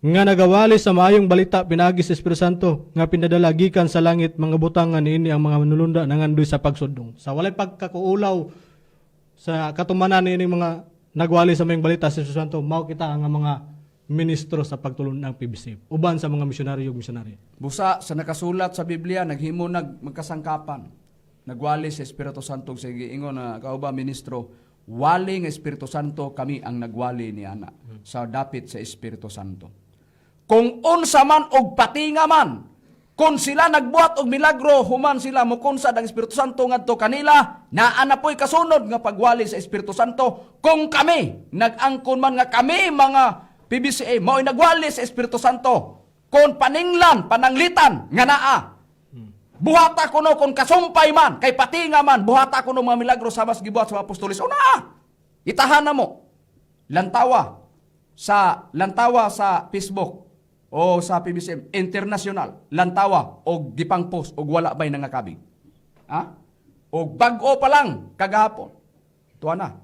nga nagawali sa maayong balita pinaagi sa Espiritu Santo nga pinadala gikan sa langit, mga butang nga niini ang mga manulunda nangandoy sa pagsudong. Sa walay pagkakuulaw sa katumanan niini mga nagwali sa maayong balita sa Espiritu Santo, mao kita ang mga ministro sa pagtulon ng PBC uban sa mga misyonaryo ug misyonarya. Busa sa nakasulat sa Biblia naghimo nag magkasangkapan. Nagwali sa Espiritu Santo sa giingon na kauba ministro, wali nga Espiritu Santo kami ang nagwali ni ana sa dapit sa Espiritu Santo. Kung unsa man og patinga man, kung sila nagbuhat og milagro, human sila mukonsad ang Espiritu Santo ngadto kanila, naa na po'y kasunod nga pagwali sa Espiritu Santo. Kung kami, nag-angkon man nga kami mga PBCA, mao'y nagwali sa Espiritu Santo, kung paninglan, pananglitan, nga naa. Buhata kuno kung kasumpay man, kay patinga man, buhata kuno mga milagro sa mas gibuhat sa mga apostoles. O naa! Itahan na mo. Lantawa sa Facebook o sa PBCM International, lantawa og gipang-post og wala bay nangakabig. Ha? Og bag-o pa lang kagahapon. Tuwa na.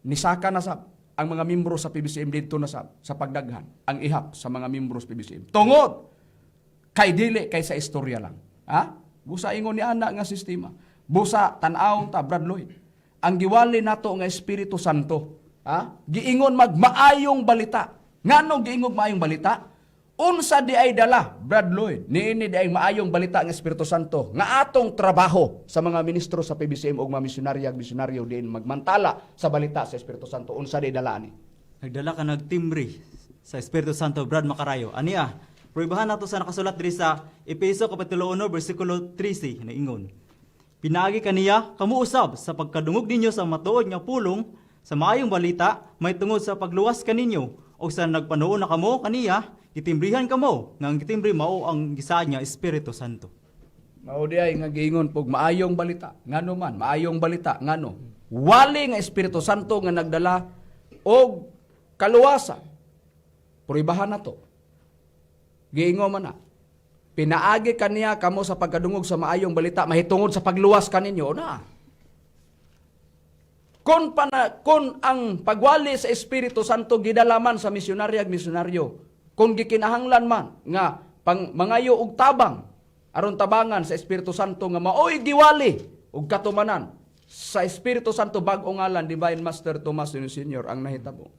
Nisaka na sab ang mga membro sa PBCM didto na sab sa pagdaghan ang ihap sa mga membro sa PBCM. Tungod kay dili kay sa istorya lang. Ha? Busa ingon ni ana nga sistema. Busa tan-awon ta Brad Lloyd. Ang giwali nato nga Espiritu Santo, ha? Giingon magmaayong balita. Ngano giingog maayong balita? Unsa di ay dala, Brad Lloyd, niini di ay maayong balita nga Espiritu Santo nga atong trabaho sa mga ministro sa PBCM ug mga misyonarya ug misyonaryo diin magmantala sa balita sa Espiritu Santo. Unsa di dala ani? Nagdala ka nagtimbre sa Espiritu Santo, Brad Makarayo. Ania, pruebahan nato sa nakasulat diri sa Efeso kapitulo 1 bersikulo 13 na ingon. Pinaagi kaniya kamo usab sa pagkadungog ninyo sa matuod nga pulong sa maayong balita may tungod sa pagluwas kaninyo og sa nagpanuon na kamo kaniya gitimbrihan kamo nga ang gitimbre mao ang gisaad nga Espiritu Santo. Mao di ay nga giingon pog maayong balita. Ngano man, maayong balita ngano. Wali nga Espiritu Santo nga nagdala og kaluwasan. Pruebahan nato. Giingon man na. Pinaagi kaniya kamo sa pagkadungog sa maayong balita mahitungod sa pagluwas kaninyo na. Kung ang pagwali sa Espiritu Santo gidalaman sa misyonaryo ag misyonaryo, kung gikinahanglan man nga pang mangayo og tabang aron tabangan sa Espiritu Santo nga maoy giwali og katumanan sa Espiritu Santo, bag-o ngalan Divine Master Tomas Senior, ang nahitabo,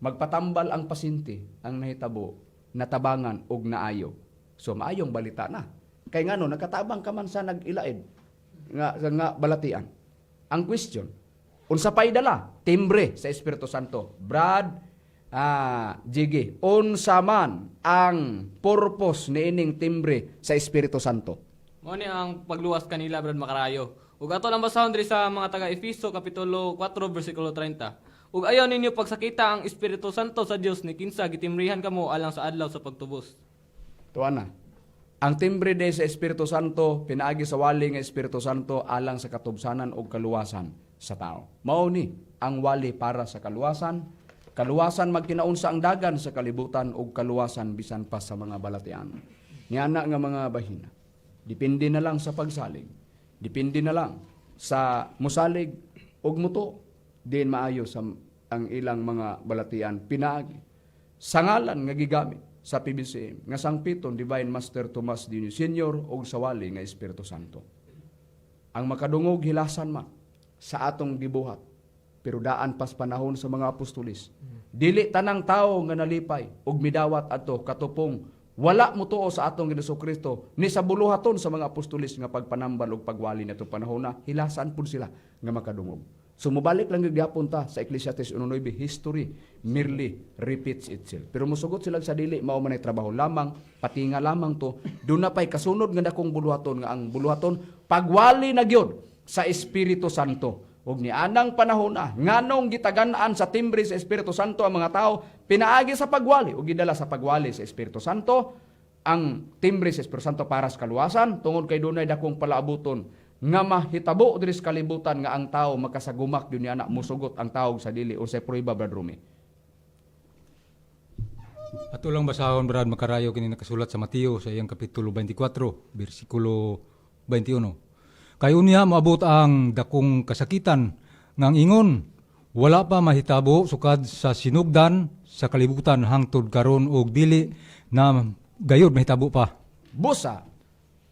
magpatambal ang pasyente. Ang nahitabo, natabangan og naayo. So maayong balita na kay ngano nakatabang ka man sa nag-ilaid nga nga balatian. Ang question, unsa pay dala timbre sa Espiritu Santo? Brad Jiggy, unsa man ang purpose niining timbre sa Espiritu Santo? Mao ni ang pagluwas kanila, Brad Makarayo. Ug ato lang basahon diri sa mga taga Efeso kapitulo 4 bersikulo 30. "Ug ayaw ninyo pagsakita ang Espiritu Santo sa Dios ni kinsa gitimrihan kamo alang sa adlaw sa pagtubos." Tuwa na. Ang timbre de sa Espiritu Santo pinaagi sa wali nga Espiritu Santo alang sa katubsanan ug kaluwasan sa tao. Mao ni ang wali para sa kaluwasan, kaluwasan magkinaunsa ang dagan sa kalibutan ug kaluwasan bisan pa sa mga balatian. Niana nga mga bahina. Depende na lang sa pagsalig. Depende na lang sa musalig ug muto din maayo sa ang ilang mga balatian pinaagi sa ngalan nga gigamit sa PBCM nga sangpiton Divine Master Tomas Dino Senior ug sa wali nga Espiritu Santo. Ang makadungog hilasan man sa atong gibuhat, pero daan pas panahon sa mga apostolis. Dili tanang tao nga nalipay ug midawat adto katupong wala motuo sa atong Ginoong Kristo ni sa buluhaton sa mga apostolis nga pagpanambal ug pagwali nato panahon na hilasan pud sila nga makadungog. So mobalik lang gyud gyapon ta sa Ecclesiastes 1:9, history merely repeats itself. Pero mosugot sila sa dili mao man ay trabaho lamang, patinga lamang to, doon na pa'y kasunod nga dakong buluhaton nga ang buluhaton pagwali na gyud sa Espiritu Santo. Ug nianang panahon na nganong gitagan-an sa timbre sa Espiritu Santo ang mga tao pinaagi sa pagwali ug gidala sa pagwali sa Espiritu Santo ang timbre sa Espiritu Santo para sa kaluwasan tungod kay dunay dakong palaabuton nga mahitabo diri sa kalibutan nga ang tao makasagumak yun niana musugot ang tao sa dili. Unsay prueba, Brad Rumi? Ato lang basahon, Brad Makarayo, kini nakasulat sa Mateo sa iyang kapitulo 24 bersikulo 21. "Kay unya moabot ang dakong kasakitan nga ang ingon wala pa mahitabo sukad sa sinugdan sa kalibutan hangtod karon ug dili na gayud mahitabo pa." Busa,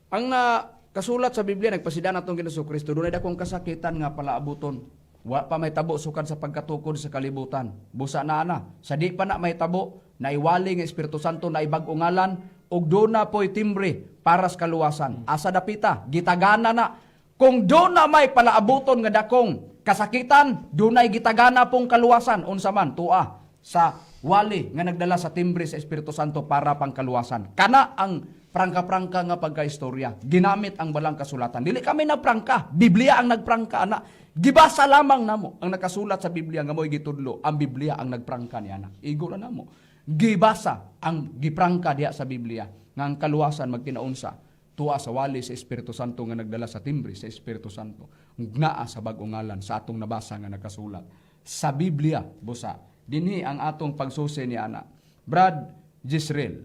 ang nakasulat sa Biblia, nagpasidan atong Ginoong Kristo, dunay dakong kasakitan nga palaabuton. Wa pa mahitabo sukad sa pagkatukod sa kalibutan. Busa na ana, sa di pa na mahitabo, naiwali nga Espiritu Santo, naibag-o ngalan, ug doon na po'y timbre para sa kaluwasan. Asa dapita, gitagana na. Kung doon na may palaabuton nga dakong kasakitan, dunay gitagana pong kaluwasan. Unsa man, tua sa wali nga nagdala sa timbre sa Espiritu Santo para pangkaluwasan. Kana ang prangka-prangka nga pagkaistorya. Ginamit ang balang kasulatan. Dili kami nagprangka. Biblia ang nagprangka ana. Gibasa lamang namo ang nakasulat sa Biblia nga mo'y gitudlo. Ang Biblia ang nagprangka niya na. Igo na namo. Gibasa ang giprangka diha sa Biblia nga ang kaluwasan magkinaunsa tuwa sa wali sa Espiritu Santo nga nagdala sa timbre sa Espiritu Santo naa sa bag-ong ngalan sa atong nabasa nga nakasulat sa Biblia. Busa dinhi ang atong pagsusi ni ana, Brad Jisreel,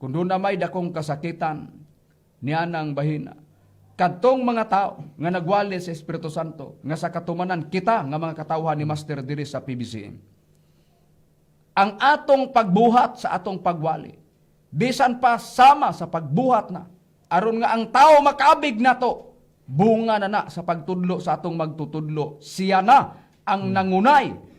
kung doon na may dakong kasakitan ni anang bahina, kadtong mga tao nga nagwali sa Espiritu Santo nga sa katumanan kita nga mga katawhan ni Master diri sa PBCM, ang atong pagbuhat sa atong pagwali bisan pa sama sa pagbuhat na aron nga ang tao makaabig nato, bunga na na sa pagtudlo sa atong magtutudlo, siya na ang nangunay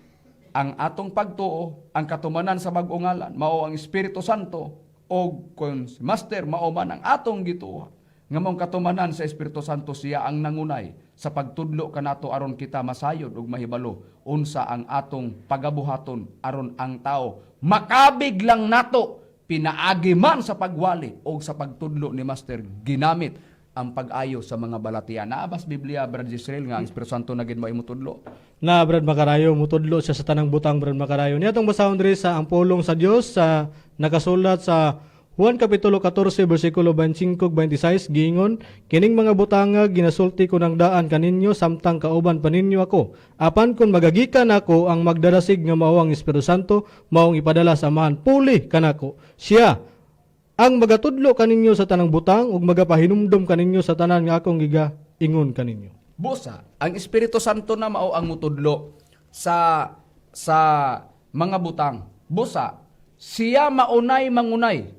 ang atong pagtuo. Ang katumanan sa bag-ong ngalan mao ang Espiritu Santo, og kung si Master mao man ang atong gituo nga maong katumanan sa Espiritu Santo, siya ang nangunay sa pagtudlo kanato aron kita masayod ug mahibalo unsa ang atong pagabuhaton aron ang tao makabig lang nato pinaagi man sa pagwali o sa pagtudlo ni Master ginamit ang pag-ayo sa mga balatian. Naa bas Biblia, Brad Israel, nga ang Espiritu Santo na gid mo imutudlo? Na, Brad Makarayo, mutudlo siya sa tanang butang, Brad Makarayo. Niya atong basahon diri sa ang pulong sa Dios sa nakasulat sa Juan kapitulo 14 bersikulo 25 ug 26, giingon, "Kining mga butanga ginasulti ko ng daan kaninyo samtang kauban pa ninyo ako. Apan kun magagikan ako ang magdarasig nga mao ang Espiritu Santo, maong ipadala sa Amahan puli kanako. Siya Ang magatudlo kaninyo sa tanang butang ug magapahinumdom kaninyo sa tanan nga akong gigaingon kaninyo. Busa, ang Espiritu Santo na mao ang mutudlo sa mga butang. Busa, siya maunay mangunay.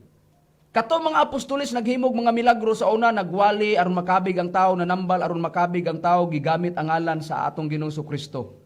Kato mga apostoles naghimog mga milagro sa una, nagwali aron makabig ang tao, nanambal aron makabig ang tao, gigamit ang ngalan sa atong Ginoong Kristo.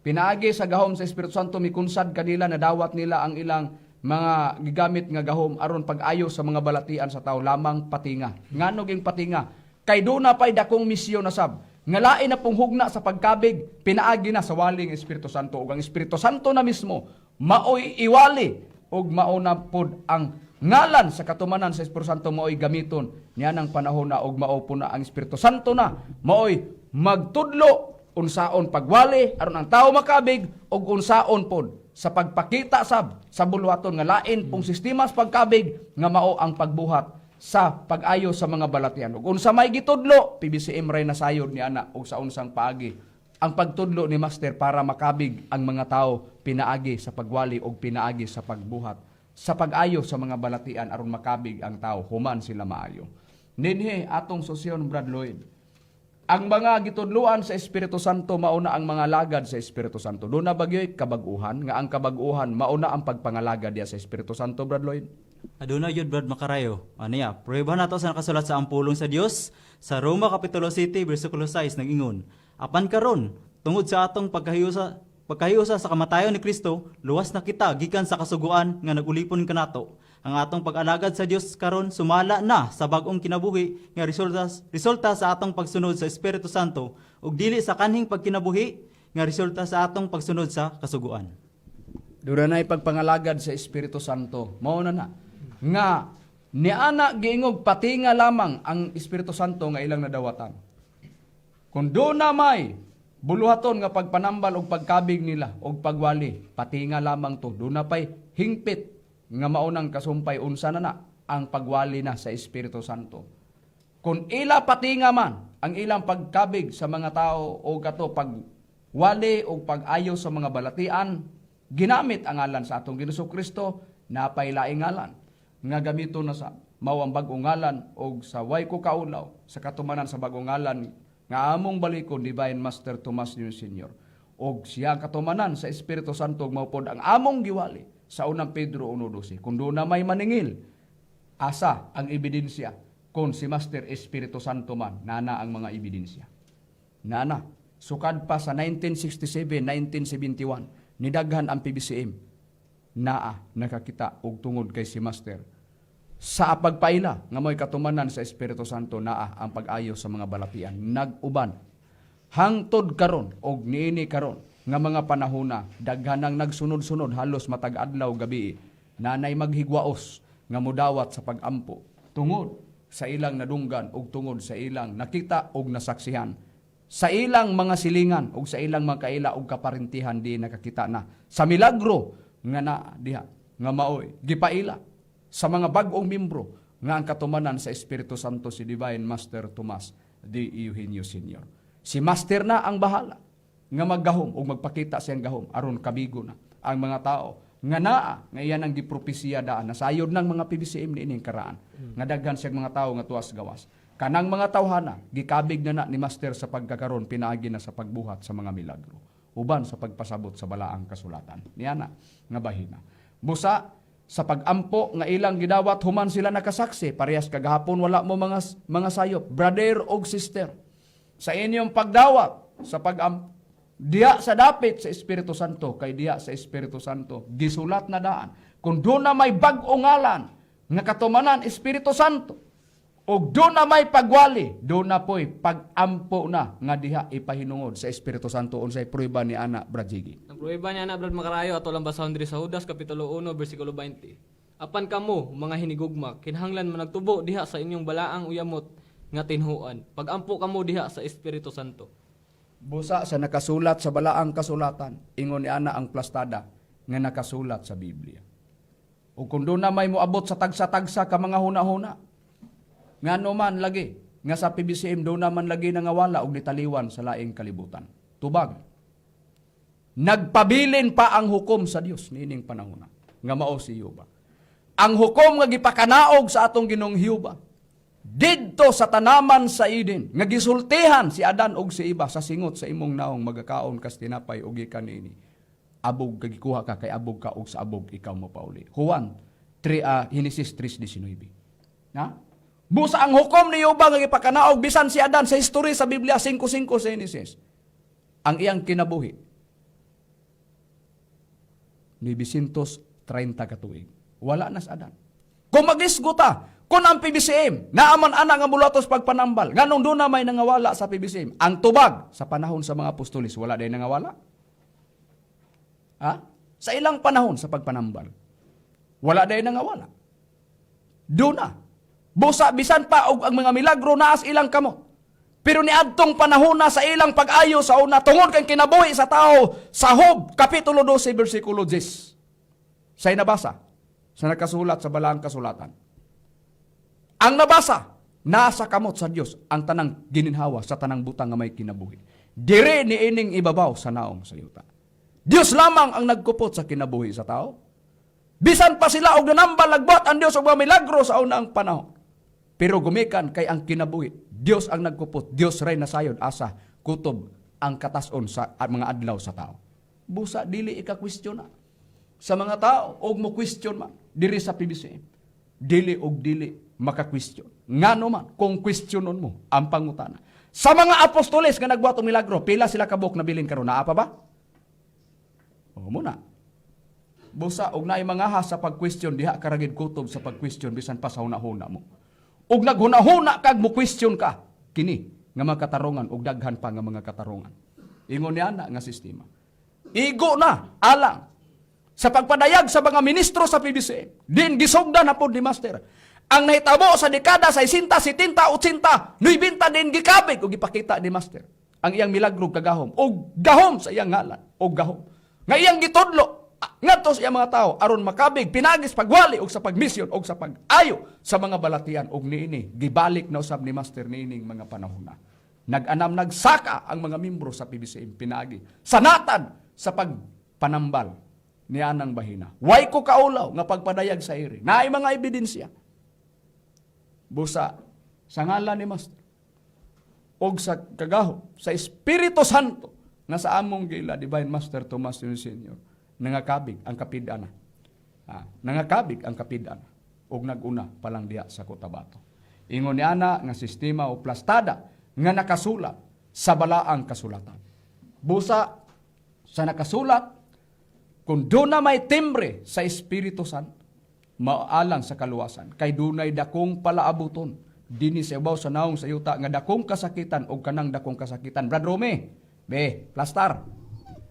Pinaagi sa gahom sa Espiritu Santo, mikunsad kanila, nadawat nila ang ilang mga gigamit nga gahom aron pag-ayo sa mga balatian sa tao lamang patinga. Ngano ging patinga? Kay duna pay dakong misyon na sab. Nga lain na pong hugna sa pagkabig, pinaagi na sa waling Espiritu Santo, ug ang Espiritu Santo na mismo maoy iwali ug mao na pod ang ngalan sa katumanan sa Espiritu Santo maoy gamiton niya ng panahon na, ug mao po na ang Espiritu Santo na maoy magtudlo unsaon pagwali aron ang tao makabig ug unsaon pod sa pagpakita sab sa buluhaton nga lain pong sistema sa pagkabig nga mao ang pagbuhat sa pag-ayo sa mga balatian. Ug unsa may gitudlo, PBCM ray nasayod ni ana og sa unsang paagi ang pagtudlo ni Master para makabig ang mga tao pinaagi sa pagwali og pinaagi sa pagbuhat sa pag-ayo sa mga balatian aron makabig ang tao human sila maayo. Ninhi atong sosyon, Brad Lloyd, ang mga gitudloan sa Espiritu Santo mauna ang mga lagad sa Espiritu Santo. Doon na bagyoy kabag-uhan, nga ang kabag-uhan mauna ang pagpangalagad diya sa Espiritu Santo, Brad Lloyd? Aduna yun, Brad Makarayo. Ano ya? Prueba nato sa nakasulat sa ang pulong sa Dios sa Roma Kapitulo 7 versikulo 6 nag-ingon. Apan karon, tungod sa atong pagkahiusa pagkahiusa sa kamatayon ni Kristo, luwas na kita gikan sa kasuguan nga nagulipon kanato. Ang atong pag-alagad sa Dios karon sumala na sa bag-ong kinabuhi nga resulta sa atong pagsunod sa Espiritu Santo ug dili sa kanhing pagkinabuhi nga resulta sa atong pagsunod sa kasuguan. Doon na pagpangalagad sa Espiritu Santo. Mao na na. Nga, niana giingog patinga lamang ang Espiritu Santo nga ilang nadawatan. Kung doon na may buluhaton nga pagpanambal og pagkabig nila og pagwali, patinga lamang to. Doon na pay hingpit nga maunang kasumpay unsa na na ang pagwali na sa Espiritu Santo. Kung ila patinga man ang ilang pagkabig sa mga tao o kato pagwali o pag-ayo sa mga balatian, ginamit ang ngalan sa atong Ginoong Kristo, napay laing ngalan nga gamito na sa mao ang bag-ong ngalan, og sa way ko kaulaw sa katumanan sa bag-ong ngalan nga among balikon, Divine Master Tomas Nino Senior, og siya ang katumanan sa Espiritu Santo ug mao pod ang among giwali sa Unang Pedro 1:12. Kung doon na may maningil, asa ang ebidensya kung si Master Espiritu Santo man? Nana ang mga ebidensya. Nana, sukad pa sa 1967, 1971, nidaghan ang PBCM. Naa nakakita og tungod kay si Master. Sa pagpaila nga mo'y katumanan sa Espiritu Santo, naa ang pag-ayo sa mga balatian. Nag-uban. Hangtod karon og niini karon nga mga panahona, daghan ang nagsunod-sunod halos matag adlaw gabi, nanay maghigwaos nga mudawat sa pagampo tungod sa ilang nadunggan ug tungod sa ilang nakita ug nasaksihan sa ilang mga silingan ug sa ilang mga kaila ug kaparintihan di nakakita na sa milagro nga naa diha nga maoy gipaila sa mga bag-ong membro nga ang katumanan sa Espiritu Santo si Divine Master Tomas D. Eugenio Sr. Si Master na ang bahala nga maggahom ug magpakita siyang gahom aron kabigo na ang mga tao nga naa nga iyan ang gipropesiya daan nasayod ng mga PBCM niining karaan nga daghan siyang mga tao nga tuas gawas. Kanang mga tawhana gikabig na na ni Master sa pagkakaron pinaagi na sa pagbuhat sa mga milagro uban sa pagpasabot sa balaang kasulatan niana nga bahina. Busa sa pagampo nga ilang gidawat human sila nakasaksi, parehas kagahapon, wala mo mga sayop, brother og sister, sa inyong pagdawat sa pag diha sa dapit sa Espiritu Santo, kay diha sa Espiritu Santo gisulat na daan kung doon na may bag-o ngalan nga katumanan Espiritu Santo ug doon na may pagwali, doon na po'y pagampo na nga diha ipahinungod sa Espiritu Santo. Unsay prueba ni ana, Brad Jiggy? Ang pruweba niya na, Brad Makarayo, ato lang basahon diri sa Judas kapitulo 1 bersikulo 20. Apan kamo, mga hinigugma, kinahanglan managtubo diha sa inyong balaang uyamot nga tinhuan. Pagampo kamo diha sa Espiritu Santo. Busa sa nakasulat sa balaang kasulatan, ingon ni ana ang plastada nga nakasulat sa Biblia. O kung doon na may moabot sa tagsa-tagsa ka mga huna-huna, ngano man lagi, nga sa PBCM doon naman lagi nangawala og nitaliwan sa laing kalibutan. Tubag. Nagpabilin pa ang hukom sa Dios niining panahona nga mao si Yuba. Ang hukom nga gipakanaog sa atong Ginoong Hiuba didto sa tanaman sa Eden nga gisultihan si Adan og si Eva, sa singot sa imong naong magakaon kas tinapay og gikan niini. Abog ka, gikuha ka kay abog ka, og sa abog ikaw mopauli. Juan 3, Genesis 3:19. Na? Busa ang hukom ni Jehova nga gipakanaog bisan si Adan sa history sa Biblia 5:5 sa Genesis. Ang iyang kinabuhi 930 ka tuig. Wala na sa Adan. Kung magisguta, kung ang PBCM, naaman ana nga mulatos pagpanambal, nganong doon na may nangawala sa PBCM? Ang tubag sa panahon sa mga apostolis, wala din nangawala. Ha? Sa ilang panahon sa pagpanambal, wala din nangawala. Doon na. Busa, bisan pa og ang mga milagro naas ilang kamot. Pero niadtong panahon na sa ilang pag-ayo sa una, tungod kang kinabuhi sa tao, sa Job, Kapitulo 12, versikulo 10. Sa'y nabasa, sa nakasulat sa balaang kasulatan. Ang nabasa, nasa kamot sa Dios ang tanang gininhawa sa tanang butang nga may kinabuhi. Dire ni ining ibabaw sa naong sa yuta. Dios lamang ang nagkupot sa kinabuhi sa tao. Bisan pa sila og nanambal, nagbuhat ang Dios og mga milagro sa unang panahon. Pero gumikan kay ang kinabuhi, Dios ang nagkupot, Dios ray nasayod asa kutob ang katason sa mga adlaw sa tao. Busa dili ika-question na sa mga tao og mo question man diri sa PBCM. Dili og dili maka-question. Ngano man kung questionon mo ang pangutana. Sa mga apostoles nga nagbuhat og milagro, pila sila kabuk nabilin karon, naa pa ba? O muna. Busa og naay mga sa pag-question diha karagid kutob sa pag-question bisan pa sa hunahuna mo. Og naghunahuna kag mo question ka kini nga mga katarungan og daghan pa nga mga katarungan. Ingon niya na nga sistema. Igo na alang sa pagpadayag sa mga ministro sa PBC. Din gisugdan na pod ni Master. Ang nahitabo sa dekada 60, 70, 80, 90 din gikabig og gipakita ni Master ang iyang milagro kagahom og gahom sa iyang ngalan og gahom nga iyang gitudlo ngadto sa iyang mga tao aron makabig pinagis pagwali og sa pagmisyon og sa pag-ayo sa mga balatian, og niini gibalik na usab ni Master niining mga panahon na. Nag-anam, nagsaka ang mga membro sa PBCM pinaagi sa natad sa pagpanambal ni anang bahina. Way ko kaulaw nga pagpadayag sa iri. Naay mga ebidensya. Busa sa ngalan ni Master og sa kagaho sa Espiritu Santo nga sa among gila Divine Master Tomas Yun Senior, nangakabig ang kapidana. Nangakabig ang kapidana og naguna pa lang diha sa Cotabato. Ingon ni ana nga sistema o plastada nga nakasulat sa balaang kasulatan. Busa sa nakasulat, kung doon na may timbre sa Espiritu Santo, maalang sa kaluwasan, kay dunay dakong palaabuton dinhi sa ibaw sa naong sa yuta nga dakong kasakitan og kanang dakong kasakitan. Brad Rome, be, plastar.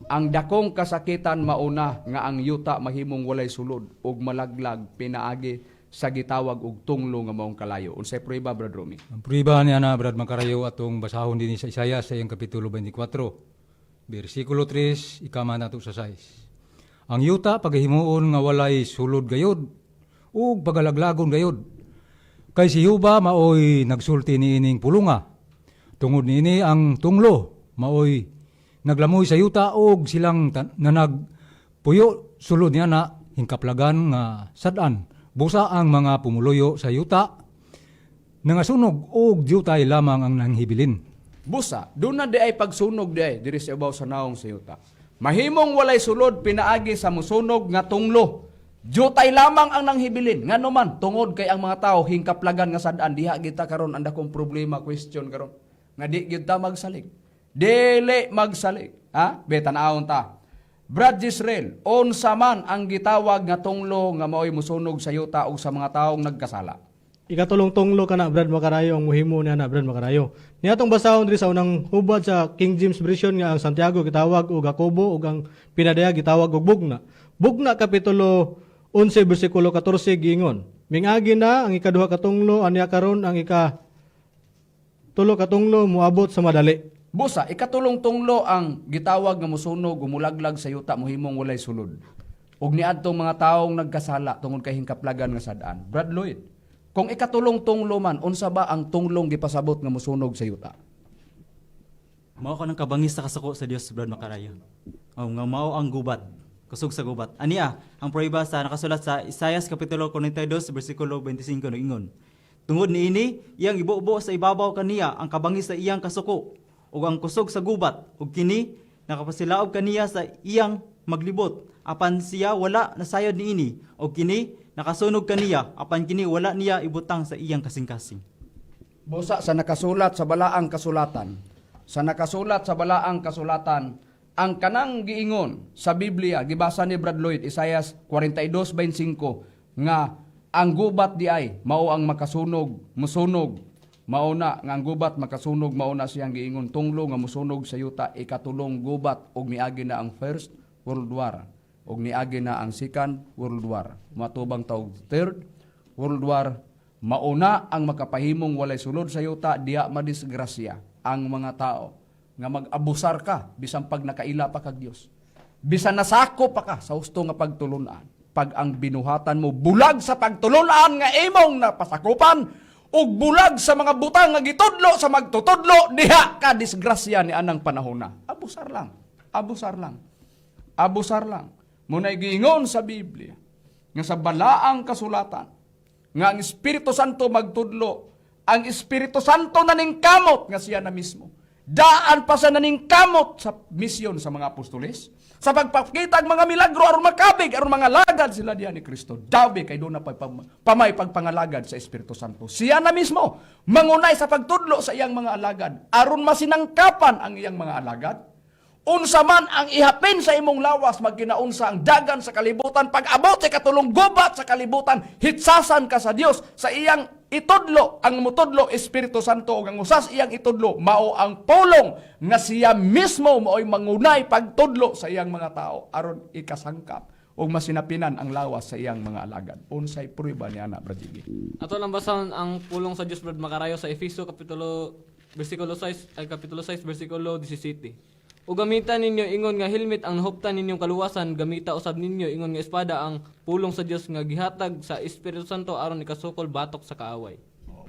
Ang dakong kasakitan mauna nga ang yuta mahimong walay sulod og malaglag pinaagi sa gitawag og tunglo nga maong kalayo. Unsay prueba, Brad Rome? Ang prueba niya na, Brad Makarayo, atong basahon din sa Isaiah sa iyang Kapitulo 24, versikulo 3, ikama nato sa 6. Ang yuta pagahimuon nga walay sulod gayod ug pagalaglagon gayod. Kay si Juba maoy nagsulti niining pulunga. Tungod niini ang tunglo maoy naglamoy sa yuta og silang nanag puyo sulod niya na hingkaplagan nga sad-an. Busa ang mga pumuluyo sa yuta nangasunog og diyutay lamang ang nanghibilin. Busa, doon na di ay pagsunog di ay diri sa ibaw sa naong sa yuta. Mahimong walay sulod pinaagi sa musunog nga tunglo. Jutay lamang ang nanghibilin. Ngano man, tungod kay ang mga tao hingkaplagan nga sad-an, diha kita karon ang dakong problema, question karon. Nga di gyud ta magsalig. Dili magsalig. Ha? Be, tan-awon ta. Brad Israel, unsa man ang gitawag nga tunglo nga maoy musunog sa yuta og sa mga taong nagkasala? Ikatulong tunglo kana, Brad Makarayo, ang muhimo niya na, Brad Makarayo. Niya atong basahon diri sa unang hubad sa King James Version nga ang Santiago gitawag og Jacobo ug ang pinadayag gitawag og Bugna. Bugna kapitulo 11 bersikulo 14 giingon: Mingagi na ang ikaduha ka tunglo, aniya karon ang ika tulo ka tunglo moabot sa madali. Busa, ikatulong tunglo ang gitawag nga musunog, gumulaglag sa yuta, muhimong walay sulod. Ug niadtong mga taong nagkasala tungod kay hingkaplagan nga sad-an. Brad Lloyd, kung ikatulong tunglo man, unsa ba ang tunglong gipasabot nga musunog sa yuta? Mao ka ng kabangis sa kasuko sa Dios, Brad Makarayo. O, nga mao ang gubat. Kusog sa gubat. Ania, ang prueba sa nakasulat sa Isayas kapitulo 42 bersikulo 25 nag-ingon: "Tungod niini, iyang ibubo sa ibabaw kaniya ang kabangis sa iyang kasuko ug ang kusog sa gubat, ug kini nakapasilaob kaniya sa iyang maglibot, apan siya wala nasayod niini, ug kini nakasunog kaniya, apan kini wala niya ibutang sa iyang kasing-kasing." Busa sa nakasulat sa balaang kasulatan. Sa nakasulat sa balaang kasulatan, ang kanang giingon sa Biblia, gibasa ni Brad Lloyd, Isayas 42:25, nga ang gubat di ay mao ang makasunog, musunog. Mao na nga ang gubat makasunog, mao na siyang giingon tunglo nga musunog sa yuta, ikatulong gubat, ug miagi na ang First World War ug niagi na ang Second World War. Matubang tawag Third World War, mauna ang makapahimong walay sulod sa yuta, diya madisgrasya ang mga tao nga mag-abusar ka bisan pag nakaila pa kag Dios. Bisan nasako pa ka sa husto nga pagtulunan. Pag ang binuhatan mo bulag sa pagtulunan nga imong napasakupan ug bulag sa mga butang nga gitudlo sa magtutudlo, diha ka disgrasya ni anang panahona. Abusar lang. Abusar lang. Abusar lang. Muna'y giingon sa Biblia nga sa balaang kasulatan nga ang Espiritu Santo magtudlo, ang Espiritu Santo naningkamot nga siya na mismo. Daan pa sa naningkamot sa misyon sa mga apostoles, sa pagpakita ang mga milagro aron makabig, aron mga lagad sila diyan ni Kristo. Dabi kay doon na pamay pagpangalagad sa Espiritu Santo. Siya na mismo mangunay sa pagtudlo sa iyang mga alagad aron masinangkapan ang iyang mga alagad. Unsa man ang ihapin sa imong lawas, magkinaunsa ang dagan sa kalibutan, pag-abot sa katulong gubat sa kalibutan, hitsasan ka sa Dios sa iyang itudlo. Ang mutudlo Espiritu Santo, ug ang usas iyang itudlo mao ang pulong nga siya mismo mao'y mangunay pagtudlo sa iyang mga tao aron ikasangkap ug masinapinan ang lawas sa iyang mga alagad. Unsay prueba niya na, Brad Jiggy? Ato lang basahon ang pulong sa Dios, Brad Makarayo, sa Efeso kapitulo bersikulo 6 ay kapitulo 6 bersikulo 17. "O gamita ninyo ingon nga helmet ang nahuptan ninyong kaluwasan, gamita usab ninyo ingon nga espada ang pulong sa Dios nga gihatag sa Espiritu Santo aron ikasukol batok sa kaaway."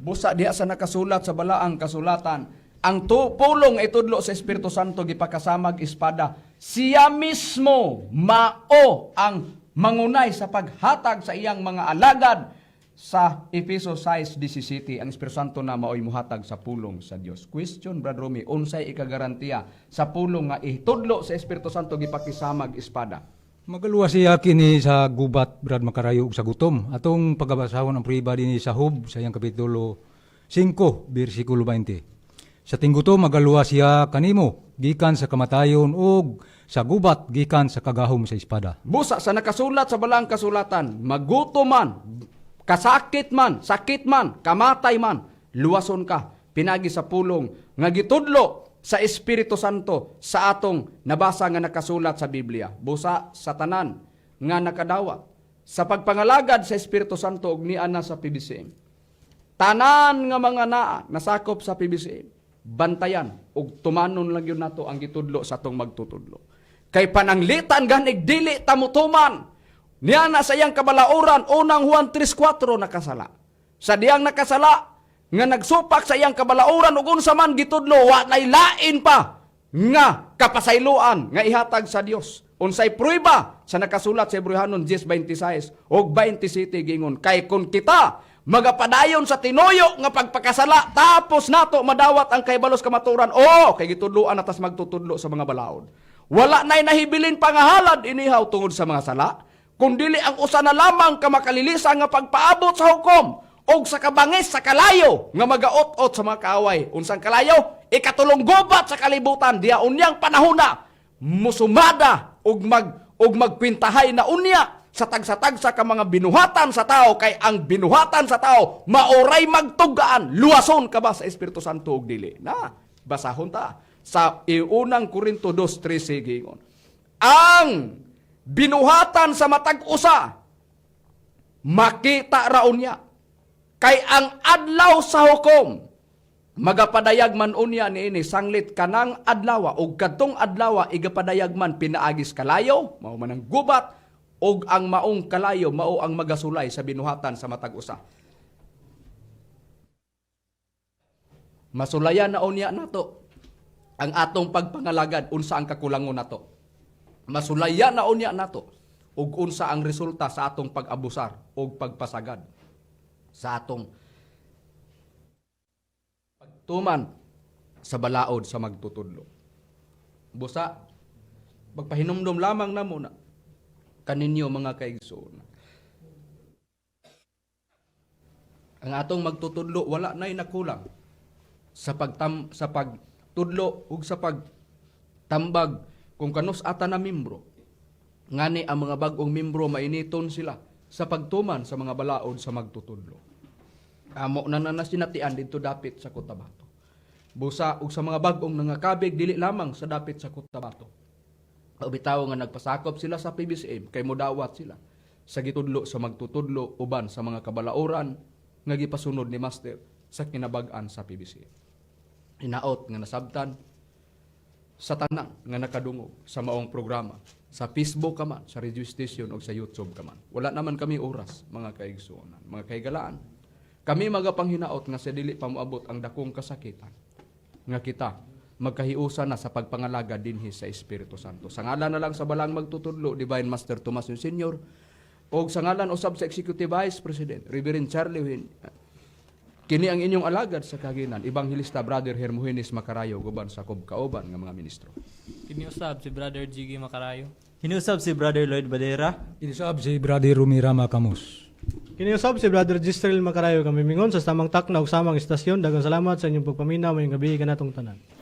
Busa diha sa nakasulat sa balaang kasulatan, ang pulong itudlo sa Espiritu Santo gipakasamag espada. Siya mismo mao ang mangunay sa paghatag sa iyang mga alagad sa Efeso 6:17. Ang Espiritu Santo na maoy muhatag sa pulong sa Dios. Question, Brad Romy, unsay ikagarantiya sa pulong nga itudlo sa Espiritu Santo gipakisamag espada? Magaluwas siya kini sa gubat, Brad Makarayo, ug sa gutom. Atong pagabasahon ang prueba dinhi sa Job sa iyang kapitulo 5 bersikulo 20. "Sa tinggutom magaluwas siya kanimo gikan sa kamatayon ug sa gubat gikan sa kagahom sa espada." Busa sa nakasulat sa balaang kasulatan, magutom man, kasakit man, sakit man, kamatay man, luwason ka pinagi sa pulong nga gitudlo sa Espiritu Santo sa atong nabasa nga nakasulat sa Biblia. Busa sa tanan nga nakadawat sa pagpangalagad sa Espiritu Santo og niana sa PBCM. Tanan nga mga naa nasakop sa PBCM, bantayan ug tumanon lang yun nato ang gitudlo sa atong magtutudlo. Kay pananglitan ganig dili ta motuman. Niya na sa iyang kabalauran, Unang Juan 3:4, nakasala. Sa diyang nakasala, nga nagsupak sa iyang kabalauran ug unsa man gitudlo, wa nay lain pa nga kapasayloan nga ihatag sa Dios. Unsay prueba sa nakasulat sa Hebreohanon 10:26 ug 27, gingon, "Kay kun kita magapadayon sa tinuyo nga pagpakasala, tapos nato madawat ang kahibalos kamaturan." Oh, kay gitudloan na tas magtutudlo sa mga balaod. Wala nay nahibilin pa nga halad inihaw tungod sa mga sala, kung dili ang usa na lamang ka makalilisa nga pagpaabot sa hukom og sa kabangis sa kalayo nga magaot-ot sa mga kaaway. Unsang kalayo? Ikatulong gubat sa kalibutan, diya unyang panahona musumada ug magkwintahay na unya sa tagsa-tagsa ka mga binuhatan sa tao, kay ang binuhatan sa tao maoray magtugaan luwason ka ba sa Espiritu Santo og dili na. Basahon ta sa Iunang Korinto 2:13, gingon, "Ang binuhatan sa matag usa makita ra unya, kay ang adlaw sa hukom magapadayag man unya niini, sanglit kanang adlawa ug kadtong adlawa igapadayag man pinaagis kalayo, mao man ang gubat, ug ang maong kalayo mao ang magasulay sa binuhatan sa matag usa." Masulayan na unya nato ang atong pagpangalagad, unsa ang kakulangon nato. Masulaya na unya nato ug unsa ang resulta sa atong pag-abusar ug pagpasagad sa atong pagtuman sa balaod sa magtutudlo. Busa, magpahinumdom lamang namo na kaninyo, mga kaigsoon. Ang atong magtutudlo wala na'y nakulang sa pagtudlo ug sa pagtambag kung kanus ata na membro. Ngani ang mga bag-ong membro, mainiton sila sa pagtuman sa mga balaod sa magtutudlo. Amo na na sinatian didto dapit sa Cotabato. Busa ug sa mga bag-ong nangakabig dili lamang sa dapit sa Cotabato. O bitaw nga nagpasakop sila sa PBCM kay modawat sila sa gitudlo sa magtutudlo uban sa mga kabalaoran nga gipasunod ni Master sa kinabag-an sa PBCM. Hinaot nga nasabtan sa tanan nga nakadungog sa maong programa, sa Facebook ka man, sa radio station o sa YouTube ka man. Wala naman kami oras, mga kaigsuonan, mga kahigalaan. Kami magapanghinaot nga sa dili pa moabot ang dakong kasakitan nga kita magkahiusa na sa pagpangalaga dinhi sa Espiritu Santo. Sa ngalan na lang sa balang magtutudlo, Divine Master Tomas Senior, o sa ngalan usab sa Executive Vice President, Reverend Charlie Win, kini ang inyong alagad sa kaginan, Evangelista Brother Hermogenes Macarayo, guban sa kauban nga mga ministro. Kini usab si Brother Jiggy Macarayo. Kini usab si Brother Lloyd Badera. Kini usab si Brother Rumira Macamos. Kini usab si Brother Gistrel Macarayo, kami mingon sa samang takna ug samang istasyon. Daghang salamat sa inyong pagpaminaw. Maayong gabii kanatong tanan.